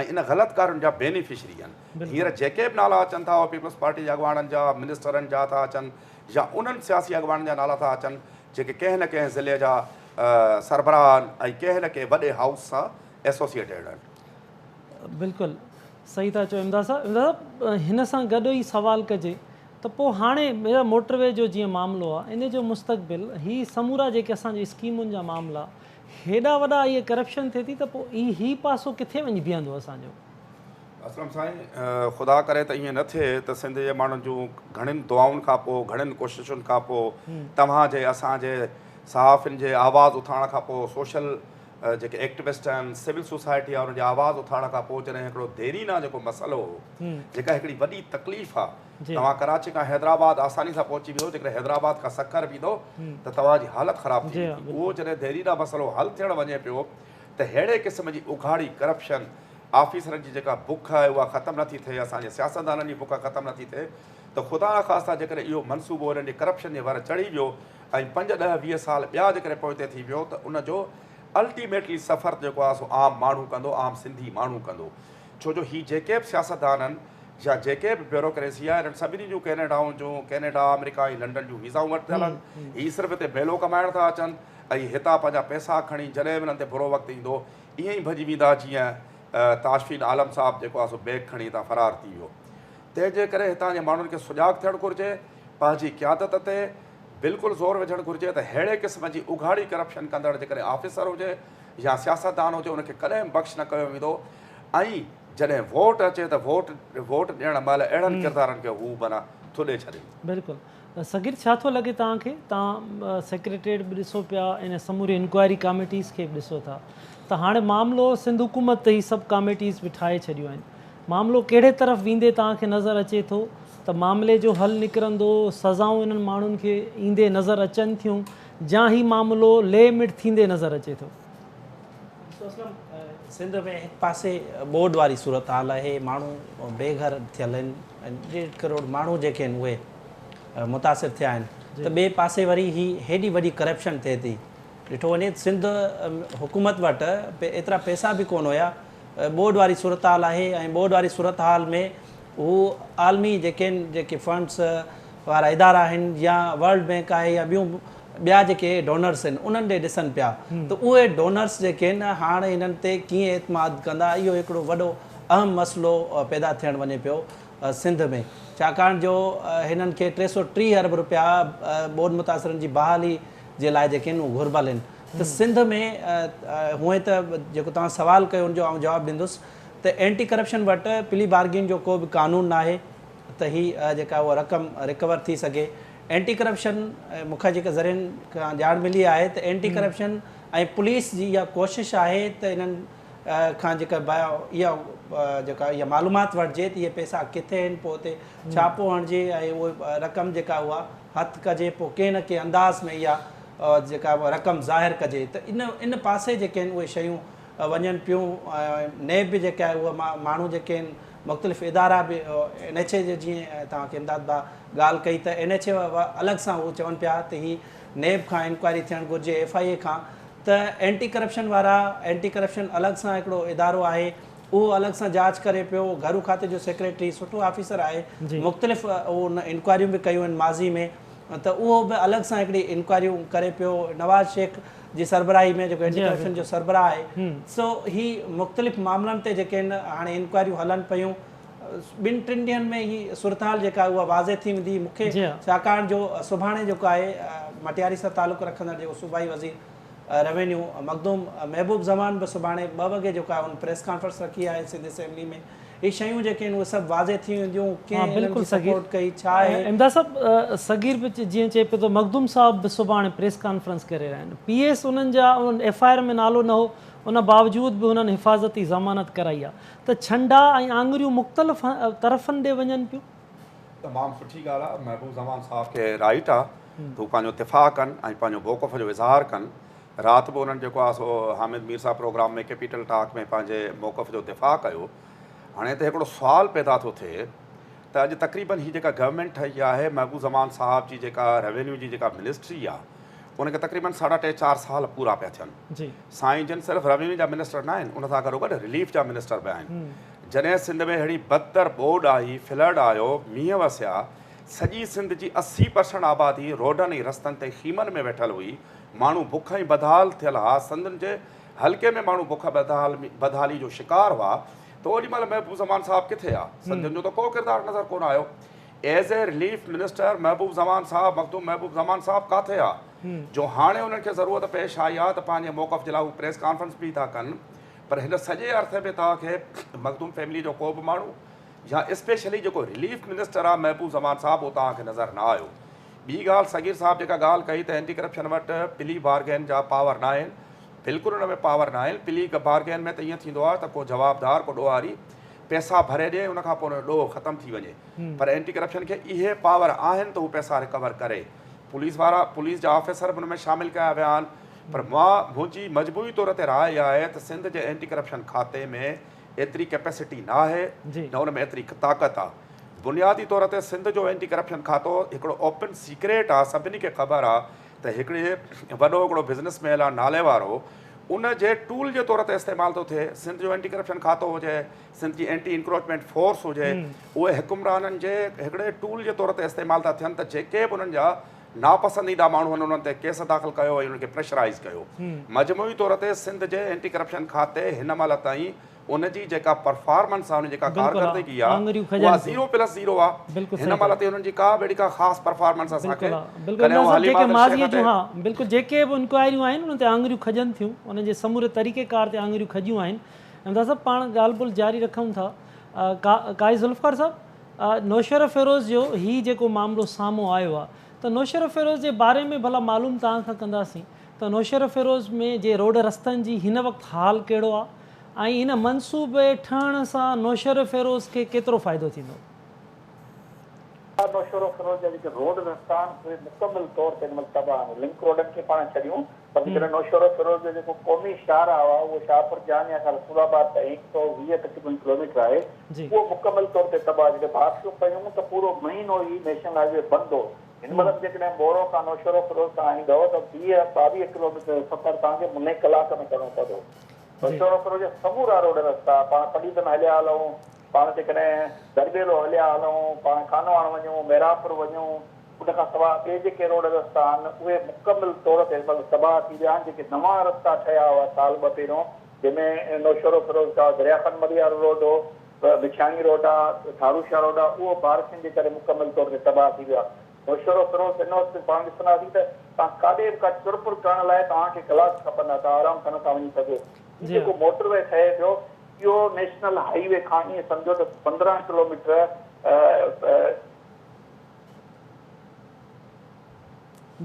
۽ ان غلط ڪارين جا بينيفشري آهن هينئر جيڪي به نالا اچن ٿا اهي پيپلز پارٽي جي اڳواڻن جا منسٽرن جا ٿا اچن يا انهن سياسي اڳواڻن جا نالا ٿا اچن جيڪي ڪنهن نه ڪنهن ضلعي جا سربراهه آهن ۽ ڪنهن نه ڪنهن وڏي هائوس سان ايسوسيئيٽيڊ آهن. بلڪل صحيح ٿا چئو امداد صاحب. امداد صاحب هن سان گڏ ئي سوال ڪجي ته پوء هاڻي موٽر وي جو جيئن معاملو آ ان جو مستقبل هي سمورا جيڪي اسان جي اسڪيمن جا معاملا هيڏا وڏا اهي ڪرپشن ٿئي ٿي ته پوء هي پاسو ڪٿي وڃي بيهندو اسان جو. اسلم سائين خدا ڪري ته ائين نه ٿئي ته سنڌ جي ماڻهن جون گهڻين دعائن کان پوء گهڻين ڪوششن کان پوء توهان جي اسان جي صحافين جي آواز اٿارڻ کان پوء سوشل جيڪي ايڪٽوسٽ آهن سول سوسائٽي آهي انهن جي آواز اٿارڻ کان پوء جڏهن هڪڙو ديرينا جيڪو مسئلو هو جيڪا هڪڙي وڏي تڪليف آهي توهان ڪراچي کان حيدرآباد آساني سان پهچي ويندو جيڪڏهن حيدرآباد کان سکر ويندو ته توهان جي حالت خراب ٿي ويندي اهو جڏهن ديرينا مسئلو حل ٿيڻ وڃي پيو ته ههڙي قسم جي اگهاڙي ڪرپشن آفيسرن جي جيڪا بک آهي اها ختم نٿي ٿئي، اسان جي سياستدانن جي بک ختم نٿي ٿئي ته خدا نخواسته جيڪڏهن اهو منصوبو انهن جي ڪرپشن جي ور چڙهي ويو ۽ پنج ڏهه 20 سال ٻيا جيڪڏهن پوئتي ٿي ويو ته ان جو الٽيميٽلي سفر جيڪو آهي سو عام ماڻهو ڪندو، عام سنڌي ماڻهو ڪندو. ڇو جو هي جيڪي به سياستدان آهن يا جيڪي به بيوروڪريسي آهي انهن سڀني جون ڪينيڊائن جون ڪينيڊا، آمريڪا ۽ لنڊن جون ويزائون ورتل آهن. هي صرف هتي ميلو ڪمائڻ ٿا اچن ۽ هتان پنهنجا پئسا کڻي جڏهن به انهن تي برو وقت ايندو ائين ئي ڀڄي ويندا جيئن تاشفين عالم صاحب جيڪو آهي سو بيگ کڻي هتان فرار ٿي ويو. تنهن جي ڪري هتان جي ماڻهن کي سجاڳ ٿيڻ گهرجي، پنهنجي قيادت تي بلڪل زور وجهڻ گهرجي ته ههڙي قسم جي اگهاڙي ڪرپشن ڪندڙ جيڪڏهن آفيسر هجي يا سياستدان هجي ان کي ڪڏهن به بخش نه ڪيو ويندو ۽ جڏهن ووٽ اچي ته ووٽ ووٽ ڏيڻ مهل اهڙن ڪردارن کي هو معنيٰ ٿڏي ڇڏين. بلڪل صغير ڇا ٿو لڳي توهان کي توهان سيڪريٽريٽ به ڏسو پيا ان سموري انڪوائري ڪاميٽيز کي به ڏسو ٿا ته هاڻي معاملو سنڌ حڪومت ته هي سڀ ڪاميٽيز به ٺاهي ڇڏيون آهن معاملو ڪهڙي طرف ويندي توهان کي نظر اچي ٿو ته معاملي جو حل نڪرندو سزائون انهن ماڻهن کي ايندي نظر اچن ٿيون جا هي معاملو لي مٽ ٿيندي نظر اچي ٿو. ڏسو اسلم سنڌ ۾ هڪ پاسي ٻوڏ واري صورتحال آهي ماڻهو بي گهر ٿيل آهن 1.5 ڪروڙ ماڻهو جيڪي آهن اهي متاثر ٿيا آهن ته ٻئي پاسي وري هي هيڏي وڏي ڪرپشن ٿئي ٿي ڏٺو وڃي ته سنڌ حڪومت وٽ ايترا پئسا به ڪونه هيا ٻوڏ واري صورتحال آهي ۽ ٻوڏ واري صورتحال ۾ هو عالمي جيڪي آهن جيڪي فنڊس وارا ادارا آهن يا ورلڊ بينڪ آهي يا ٻيون ٻيا جيڪي ڊونرس آهن انهن ڏي ڏسن پيا ته اهي ڊونرس جيڪي آهن هاڻ هنن تي ڪيئن اعتماد ڪندا اهو هڪڙو وڏو اهم مسئلو پيدا ٿيڻ وڃي پيو سنڌ ۾ ڇاڪاڻ جو هنن کي 330 ارب رپيا ٻوڏ متاثرن جي بحالي جي لاء جيڪي آهن اهي گهربل آهن ته سنڌ ۾ هونئن ته جيڪو توهان سوال ڪيو ان جو آئون جواب ڏيندس ته اينٽي ڪرپشن وٽ پلي بارگين جو ڪو به قانون ناهي ته هي جيڪا اها رقم رڪور ٿي سگهي. اينٽي ڪرپشن مون کي جيڪا ذريعن کان ڄاڻ ملي آهي ته اينٽي ڪرپشن ۽ پوليس جي اها ڪوشش آهي ته انهن کان جيڪا اها جيڪا اها معلومات وٺجي ته اهي پئسا ڪٿي آهن پوء اتي ڇاپو هڻجي ۽ اهو رقم جيڪا اها هٿ ڪجي پوء ڪنهن نه ڪنهن انداز ۾ اها جيڪا رقم ظاهر ڪجي ته ان ان پاسي جيڪي آهن اهي شيون وڃن پيون ۽ نيب به جيڪا آهي اها ماڻهو جيڪي آهن مختلف ادارا به اين ايڇ اي جي جيئن توهان کي امداد ڀاء ڳالهه ڪئي ته اين ايڇ اي الڳ سان هو چون پيا ته هي نيب کان انڪوائري ٿيڻ گهرجي ايف I اي کان ته اينٽي ڪرپشن وارا اينٽي ڪرپشن الڳ سان هڪڙو ادارو آهي اهو الڳ سان جاچ ڪري پيو گهرو کاتي جو سيڪريٽري سٺو آفيسر آهي مختلف ان انڪوائريون به ڪيون آهن ماضي ۾ ته اهو به الڳ سان هڪڙي انڪوائريون ڪري پيو نواز شيخ جي سربراهي ۾ جيڪو اينٽي ڪرپشن جو سربراهه آهي سو هي مختلف معاملن تي جيڪي آهن هاڻي انڪوائريون هلن پيون ٻن ٽن ڏينهن ۾ هي صورتحال جيڪا آهي اها واضح ٿي ويندي مون کي ڇاڪاڻ جو سڀاڻي جيڪو آهي مٽياري سان تعلق رکندڙ جيڪو صوبائي وزير روينيو مخدوم محبوب زمان به سڀاڻي 2 وڳي جيڪو آهي ان پريس ڪانفرنس رکي آهي سنڌ اسيمبلي ۾ هي شيون جيڪي آهن اهي سڀ واضح ٿي وينديون ڪنهن هنن جي سپورٽ ڪئي ڇا آهي. امداد صاحب صغير به جيئن چئي پيو ته مخدوم صاحب به سڀاڻي پريس ڪانفرنس ڪري رهيا آهن پي ايس انهن جا انهن ايف I R ۾ نالو نه هو ان باوجود به هنن حفاظتي ضمانت ڪرائي آهي ته ڇنڊا ۽ آڱريون مختلف طرفن ڏي وڃن پيون. تمام سٺي ڳالهه آهي محبوب زمان صاحب کي رائيٽ آهي ته هو پنهنجو دفاع ڪن ۽ پنهنجو موقف جو اظهار ڪن رات به انهن جيڪو آهي سو حامد مير صاحب پروگرام ۾ ڪيپيٽل ٽاڪ ۾ پنهنجي موقف جو دفاع ڪيو. هاڻي هتي هڪڙو سوال پيدا ٿو ٿئي ته اڄ تقريبن هي جيڪا گورنمينٽ ٺهي آهي محبوب زمان صاحب جي جيڪا روينيو جي جيڪا منسٽري آهي ان کي تقريبن ساڍا ٽي چار سال پورا پيا ٿين. سائين جن صرف روينيو جا منسٽر نه آهن ان سان گڏوگڏ رليف جا منسٽر به آهن. جڏهن سنڌ ۾ اهڙي بدتر ٻوڏ آئي، فلڊ آيو، مينهن وسيا، سڄي سنڌ جي 80% آبادي روڊن ۽ رستن تي خيمن ۾ ويٺل هئي، ماڻهو بک ۽ بدحال ٿيل ها، سندن جي حلقي ۾ ماڻهو بک بدحالي جو شڪار هئا ته اوڏي مهل محبوب زمان صاحب ڪٿي ها؟ سندن جو ته ڪو ڪردار نظر ڪونه آيو. As a relief minister Mehboob Zaman صاحب مخدوم محبوب زمان صاحب ڪاٿي ها جو هاڻي انهن کي ضرورت پيش آئي آهي ته پنهنجي موقف جي لاء هو پريس ڪانفرنس به ٿا ڪن. پر هن سڄي عرصي ۾ توهان کي مخدوم فيملي جو ڪو به ماڻهو يا اسپيشلي جيڪو رليف منسٽر آهي محبوب زمان صاحب اهو توهان کي نظر نه آيو. ٻي ڳالهه صغير صاحب جيڪا ڳالهه ڪئي ته اينٽي ڪرپشن وٽ پلي بارگين جا پاور ناهن، بلڪل ان ۾ پاور ناهن، پلي بارگين ۾ ته ائين ٿيندو آهي ته ڪو جوابدار ڪو ڏوهاري پئسا ڀري ڏئي ان کان پوء ان جو ڏوهه ختم ٿي وڃي پر اينٽي ڪرپشن کي اهي پاور آهن ته هو پئسا رڪور ڪري، پوليس وارا پوليس جا آفيسر به ان ۾ شامل ڪيا ويا آهن پر مان منهنجي مجموعي طور تي راء اها آهي ته سنڌ جي اينٽي ڪرپشن کاتي ۾ ايتري ڪيپيسٽي ناهي نه ان ۾ ايتري طاقت آهي. بنيادي طور تي سنڌ جو اينٽي ڪرپشن کاتو هڪڙو اوپن سيڪريٽ آ سڀني کي خبر آ ته هڪڙي وڏو هڪڙو بزنس مين آ نالي وارو ان جي ٽول جي طور تي استعمال ٿو ٿئي سنڌ جو اينٽي ڪرپشن کاتو هجي سنڌ جي اينٽي انڪروچمينٽ فورس هجي اهي حڪمرانن جي هڪڙي ٽول جي طور تي استعمال ٿا ٿين ته جيڪي به انهن جا ناپسنديده ماڻهو آهن انهن تي ڪيس داخل ڪيو ۽ انهن کي پريشرائيز ڪيو مجموعي طور تي سنڌ جي اينٽي ڪرپشن کاتي هن مهل تائين ان جي جيڪا پرفارمنس آ ان جي جيڪا ڪارڪردگي آ اها زيرو پلس زيرو آ هن مهل تائين انهن جي ڪا به اهڙي ڪا خاص پرفارمنس اسان کي ڪڏهن اهو حليم عادل شيخ تي بلڪل جيڪي به انڪوائريون آهن انهن تي آڱريون کڄن ٿيون انهن جي سموري طريقي ڪار تي آڱريون کڄيون آهن امداد صاحب پاڻ ڳالهه ٻولهه جاري رکون ٿا قاضي ذوالفقار صاحب نوشهروفيروز جو هي جيڪو معاملو سامهون آيو آ ته نوشهروفيروز جي باري ۾ ڀلا معلوم توهان کان ڪنداسين ته نوشهروفيروز ۾ جي روڊ رستن جي هن وقت حال ڪهڙو آ ۽ هن منصوبي ٺهڻ سان نوشهروفيروز کي ڪيترو فائدو ٿيندو؟ نوشهروفيروز جا جيڪي روڊ رستا آهن اهي مڪمل طور تي هن مهل تباهه آهن. لنڪ روڊن کي پاڻ ڇڏيون پر جيڪڏهن نوشهروفيروز جو جيڪو قومي شاهراهه آهي اهو شاهپور جهانيان کان رسول آباد تائين 120 تقريبن ڪلوميٽر آهي اهو مڪمل طور تي تباهه جڏهن بارشون پيون ته پورو مهينو هي نيشنل هاء وي بند هو. هن مهل به جيڪڏهن مورو کان نوشهروفيروز تان ايندؤ ته 20 22 ڪلوميٽر جو سفر توهان کي مني ڪلاڪ ۾ ڪرڻو پوندو. نوشهروفيروز جا سمورا روڊ رستا، پاڻ پڊعيدن هليا هلون، پاڻ جيڪڏهن درٻيلو هليا هلون، پاڻ خانواهڻ وڃون، محرابپور وڃون، ان کان سواء ٻئي جيڪي روڊ رستا آهن، اهي مڪمل طور تي هن مهل تباهه ٿي ويا آهن، جيڪي نوان رستا ٺهيا هئا سال ٻه پهريون، جنهن ۾ نوشهروفيروز کان دريا خان مري وارو روڊ هو، مٺياڻي روڊ آ، ٺارو شاهه روڊ آ، اهو بارشن جي ڪري مڪمل طور تي تباهه ٿي ويو آهي. نوشهروفيروز هن وقت پاڻ ڏسنداسين ته توهان ڪاڏي به ڪا چرپر ڪرڻ لاء توهان کي ڪلاڪ کپندا توهان آرام سان نٿا وڃي سگهو. هي جيڪو موٽر وي ٺهي پيو اهو نيشنل هائي وي کان ائين سمجهو ته 15 ڪلوميٽر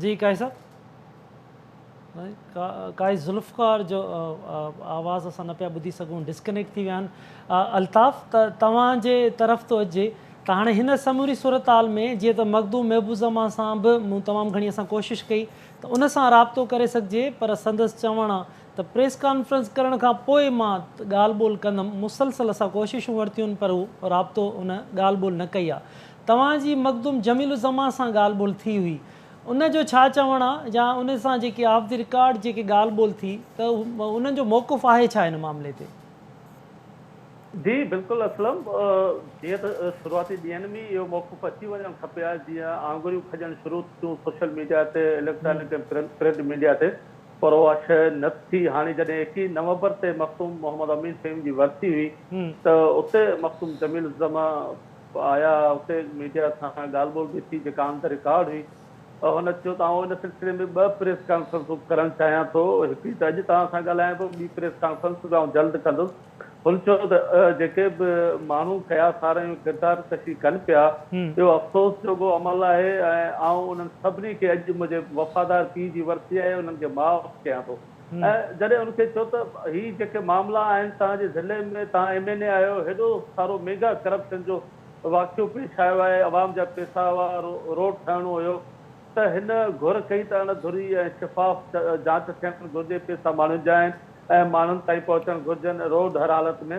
جي قائد صاحب قائد ذوالفقار جو آواز اسان نه پيا ٻڌي سگهون ڊسڪنيڪٽ ٿي ويا آهن الطاف ته توهان جي طرف ٿو اچجي ته هاڻي هن سموري صورتحال ۾ جيئن ته مخدوم محبوب زمان سان به مون تمام گهڻي اسان ڪوشش ڪئي ته ان سان رابطو ڪري سگهجي پر سندس چوڻ آ ته پريس ڪانفرنس ڪرڻ کان پوء مان ڳالهه ٻولهه ڪندم مسلسل اسان ڪوششون ورتيون پر هو رابطو ان ڳالهه ٻولهه نه ڪئي آ توهان جي مخدوم جميل الزمان سان ڳالهه ٻولهه ٿي هئي ان جو ڇا چوڻ آ يا ان سان جيڪي آف the record جيڪي ڳالهه ٻولهه ٿي ته انهن جو موقف آهي ڇا هن معاملي تي؟ جي بلڪل اسلم، جيئن ته شروعاتي ڏينهن ۾ ئي اهو موقف اچي وڃڻ کپي ها جيئن آڱريون کڄڻ شروع ٿيون سوشل ميڊيا تي اليڪٽرانڪ ۽ پرنٽ ميڊيا تي پر اها شيء نه ٿي هاڻي جڏهن 21 نومبر تي مخدوم محمد امين فهيم جي ورسي هئي ته اتي مخدوم جميل الزمان آيا اتي ميڊيا سان ڳالهه ٻولهه به ٿي جيڪا آن the record هئي هن چيو ته آئون ان سلسلي ۾ ٻه پريس ڪانفرنسون ڪرڻ چاهيان ٿو، هڪڙي ته اڄ توهان سان ڳالهايان پيو، ٻي پريس ڪانفرنس به آئون جلد ڪندس. هن چيو ته جيڪي به ماڻهو قياس آرائيون ڪردار ڪشي ڪن پيا، اهو افسوس جوڳو عمل آهي ۽ آئون انهن سڀني کي اڄ منهنجي وفادار پيء جي ورسي آهي، انهن کي معاف ڪيان ٿو. ۽ جڏهن ان کي چيو ته هي جيڪي معاملا آهن توهان جي ضلعي ۾ توهان ايم اين اي آهيو، هيڏو سارو ميگا ڪرپشن جو واقعو پيش آيو آهي، عوام جا پيسا هئا، روڊ ٺهڻو هيو ته هن گهر ڪئي ته اڻ ڌري ۽ شفاف جاچ ٿيڻ گهرجي، پيسا ماڻهن جا آهن ۽ ماڻهن تائين پهچڻ گهرجن، روڊ هر حالت ۾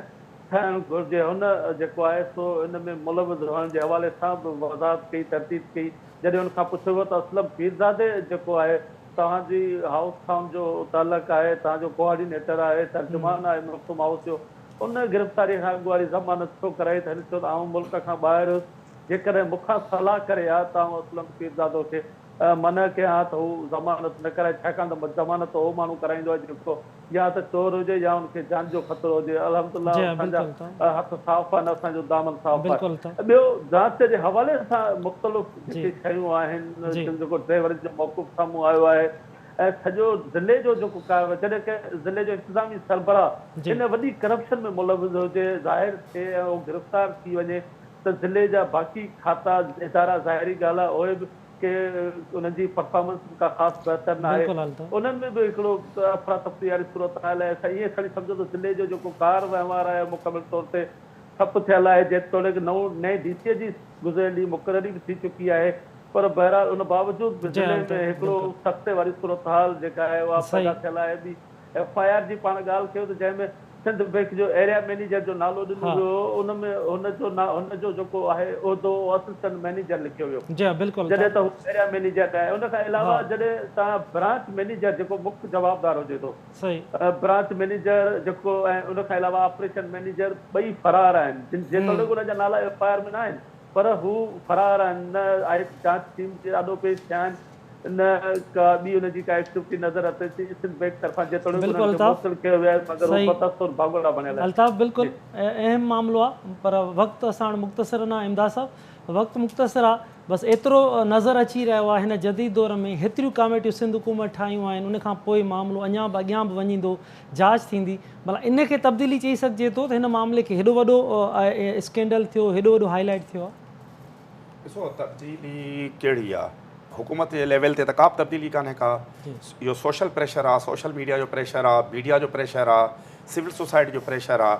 ٺهڻ گهرجي، هن جيڪو آهي سو ان ۾ ملوث هئڻ جي حوالي سان به وضاحت ڪئي، ترديد ڪئي، جڏهن ان کان پڇيو ويو ته اسلم پيرزادي جيڪو آهي توهان جي هائوس سان جو تعلق آهي، توهان جو ڪوآرڊينيٽر آهي، ترجمان آهي مخدوم هائوس جو، ان گرفتاريء کان اڳ واري ضمانت ڇو ڪرائي ته هن چيو ته آئون ملڪ کان ٻاهر هيس، جيڪڏهن مون کان صلاح ڪري ها ته آئون اسلم پيرزادو کي منع ڪيان ها ته هو ضمانت نه ڪرائي، ڇاڪاڻ ته ضمانت اهو ماڻهو ڪرائيندو آهي جيڪو يا ته چور هجي يا ان کي جان جو خطرو هجي، الحمدلله اسان جا هٿ صاف آهن، اسان جو دامن صاف آهي. ٻيو جاچ جي حوالي سان مختلف جيڪي شيون آهن، جيڪو ڊرائيورن جو موقف سامهون آيو آهي، ۽ سڄو ضلعي جو جيڪو جڏهن ڪنهن ضلعي جو انتظامي سربراهه ان وڏي ڪرپشن ۾ ملوث هجي، ظاهر ٿئي ۽ اهو گرفتار ٿي وڃي ته ضلعي جا باقي کاتا ادارا ظاهري ڳالهه آهي اهي به ڪي انهن جي پرفارمنس به ڪا خاص بهتر نه آهي، انهن ۾ به هڪڙو افراتفري واري صورتحال آهي. اسان ائين کڻي سمجهو ته ضلعي جو جيڪو ڪار وهنوار آهي اهو مڪمل طور تي ٺپ ٿيل آهي، جيتوڻيڪ نئون نئين ڊي سي جي گذريل ڏينهن مقرري به ٿي چڪي آهي پر بهرحال ان باوجود به ضلعي ۾ هڪڙو سختي واري صورتحال جيڪا آهي اها پيدا ٿيل آهي. ٻي ايف I R جي پاڻ ڳالهه ڪيو ته جنهن ۾ سنڌ بئنڪ جو ايريا مئنيجر جو نالو ڏنو ويو هو ان ۾ هن جو هن جو جيڪو آهي عهدو اهو اسسٽنٽ مئنيجر لکيو ويو جڏهن ته هو ايريا مئنيجر نه آهي. ان کان علاوه جڏهن توهان برانچ مئنيجر جيڪو مک جوابدار هجي ٿو برانچ مئنيجر جيڪو ۽ ان کان علاوه آپريشن مئنيجر ٻئي فرار آهن جيتوڻيڪ انهن جا نالا ايف I R ۾ نه آهن پر هو فرار آهن نه آء جاچ ٽيم جي آڏو پيش ٿيا آهن نه ڪا ٻي ان جي ڪا ايڪٽيوٽي نظر اچي ٿي. سنڌ بئنڪ طرفان جيتوڻيڪ انهن کي معطل ڪيو ويو آهي مگر هو بتثر ڀاڳوڙا بڻيل آهن. الطاف بلڪل اهم معاملو آ پر وقت اسان وٽ مختصر نه امداد صاحب وقت مختصر آ بس ايترو نظر اچي رهيو آ هن جديد دور ۾ هيتريون ڪاميٽيون سنڌ حڪومت ٺاهيون آهن ان کان پوء معاملو اڃا به اڳيان به وڃيندو جاچ ٿيندي ڀلا ان کي تبديلي چئي سگهجي ٿو ته هن معاملي کي هيڏو وڏو اسڪينڊل ٿيو هيڏو وڏو هائي لائيٽ ٿيو آ. ڏسو تبديلي ڪهڙي آ حڪومت جي ليول تي ته ڪا به تبديلي ڪانهي ڪا اهو سوشل پريشر آ سوشل ميڊيا جو پريشر آ ميڊيا جو پريشر آ سول سوسائٽي جو پريشر آ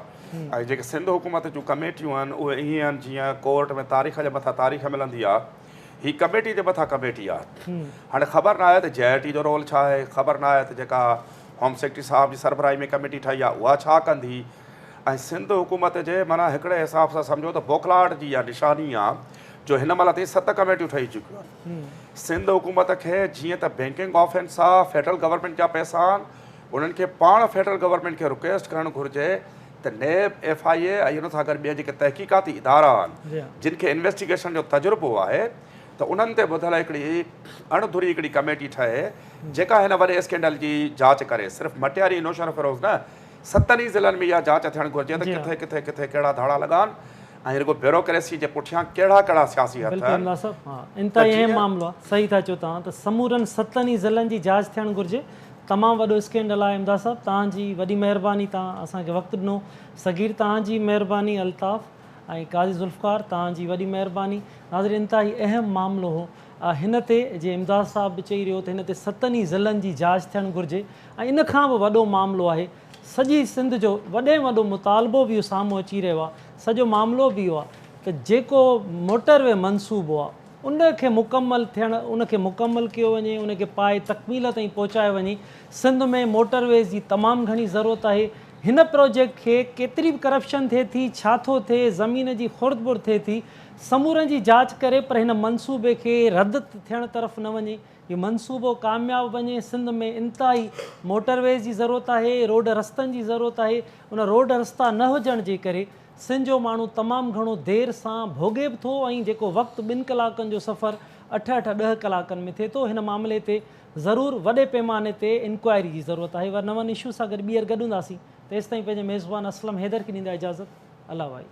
۽ جيڪي سنڌ حڪومت جون ڪميٽيون آهن اهي ائين آهن جيئن ڪورٽ ۾ تاريخ جي مٿان تاريخ ملندي آ هي ڪميٽي جي مٿان ڪميٽي آ هاڻي خبر نه آهي ته جي آء ٽي جو رول ڇا آهي خبر نه آهي ته جيڪا هوم سيڪريٽري صاحب جي سربراهي ۾ ڪميٽي ٺاهي آ اها ڇا ڪندي ۽ سنڌ حڪومت جي معنيٰ هڪڙي حساب سان سمجهو ته بوکلاهٽ جي اها نشاني آ جو هن مهل تائين 7 ڪميٽيون ٺهي چڪيون آهن. سنڌ حڪومت کي جيئن ته بينڪنگ آفينس آ، فيڊرل گورنمينٽ جا پئسا آهن، انهن کي پاڻ فيڊرل گورنمينٽ کي رڪويسٽ ڪرڻ گهرجي ته نيب، ايف I اي ۽ ان سان گڏ ٻيا جيڪي تحقيقاتي ادارا آهن جن کي انويسٽيگيشن جو تجربو آهي ته انهن تي ٻڌل هڪڙي اڻ ڌري هڪڙي ڪميٽي ٺهي جيڪا هن وڏي اسڪينڊل جي جاچ ڪري. صرف مٽياري ۽ نوشهروفيروز نه ستن ئي ضلعن ۾ اها جاچ ٿيڻ گهرجي ته ڪٿي ڪٿي ڪٿي ڪهڙا ڌاڙا لڳا آهن ۽ رڳو بيوروڪريسي جي پٺيان ڪهڙا ڪهڙا سياسي هٿ بلڪل آهن امداد صاحب ها ته انتهائي اهم جيئن معاملو آهي صحيح ٿا چئو توهان ته سمورن ستن ئي ضلعن جي جاچ ٿيڻ گهرجي تمام وڏو اسڪينڊل آهي امداد صاحب توهان جي وڏي مهرباني توهان اسان کي وقت ڏنو صغير توهان جي مهرباني الطاف ۽ قاضي ذوالفقار توهان جي وڏي مهرباني ناظرين انتهائي اهم معاملو هو هن تي جي امداد صاحب به چئي رهيو ته هن تي ستن ئي ضلعن جي جاچ ٿيڻ گهرجي ۽ ان کان به وڏو معاملو آهي سڄي سنڌ جو وڏي ۾ وڏو مطالبو به اهو سامهون اچي رهيو آهي سڄو معاملو به اهو آهي ته جيڪو موٽر وي منصوبو آهي ان کي مڪمل ٿيڻ ان کي مڪمل ڪيو وڃي ان کي پائي تڪميل تائين پهچايو وڃي سنڌ ۾ موٽر ويز جي تمام گهڻي ضرورت آهي هن پروجيڪٽ کي ڪيتري به ڪرپشن ٿئي ٿي ڇا ٿو ٿئي زمين جي خرد برد ٿئي ٿي سمورن جي جاچ ڪري پر هن منصوبي کي رد ٿيڻ طرف نه وڃي هي منصوبو ڪامياب وڃي سنڌ ۾ انتهائي موٽر ويز جي ضرورت آهي روڊ رستن جي ضرورت آهي ان روڊ رستا نه هجڻ جي ڪري سنڌ جو ماڻهو تمام گهڻو دير سان ڀوڳي به ٿو ۽ جيڪو وقت ٻن ڪلاڪن جو سفر اٺ اٺ ڏهه ڪلاڪن ۾ ٿئي ٿو هن معاملي تي ضرور وڏي پيماني تي انڪوائري جي ضرورت آهي ور نون اشو سان گڏ ٻيهر گڏ هونداسين تيستائين پنهنجي ميزبان اسلم حيدر کي ڏيندا اجازت الله وائي.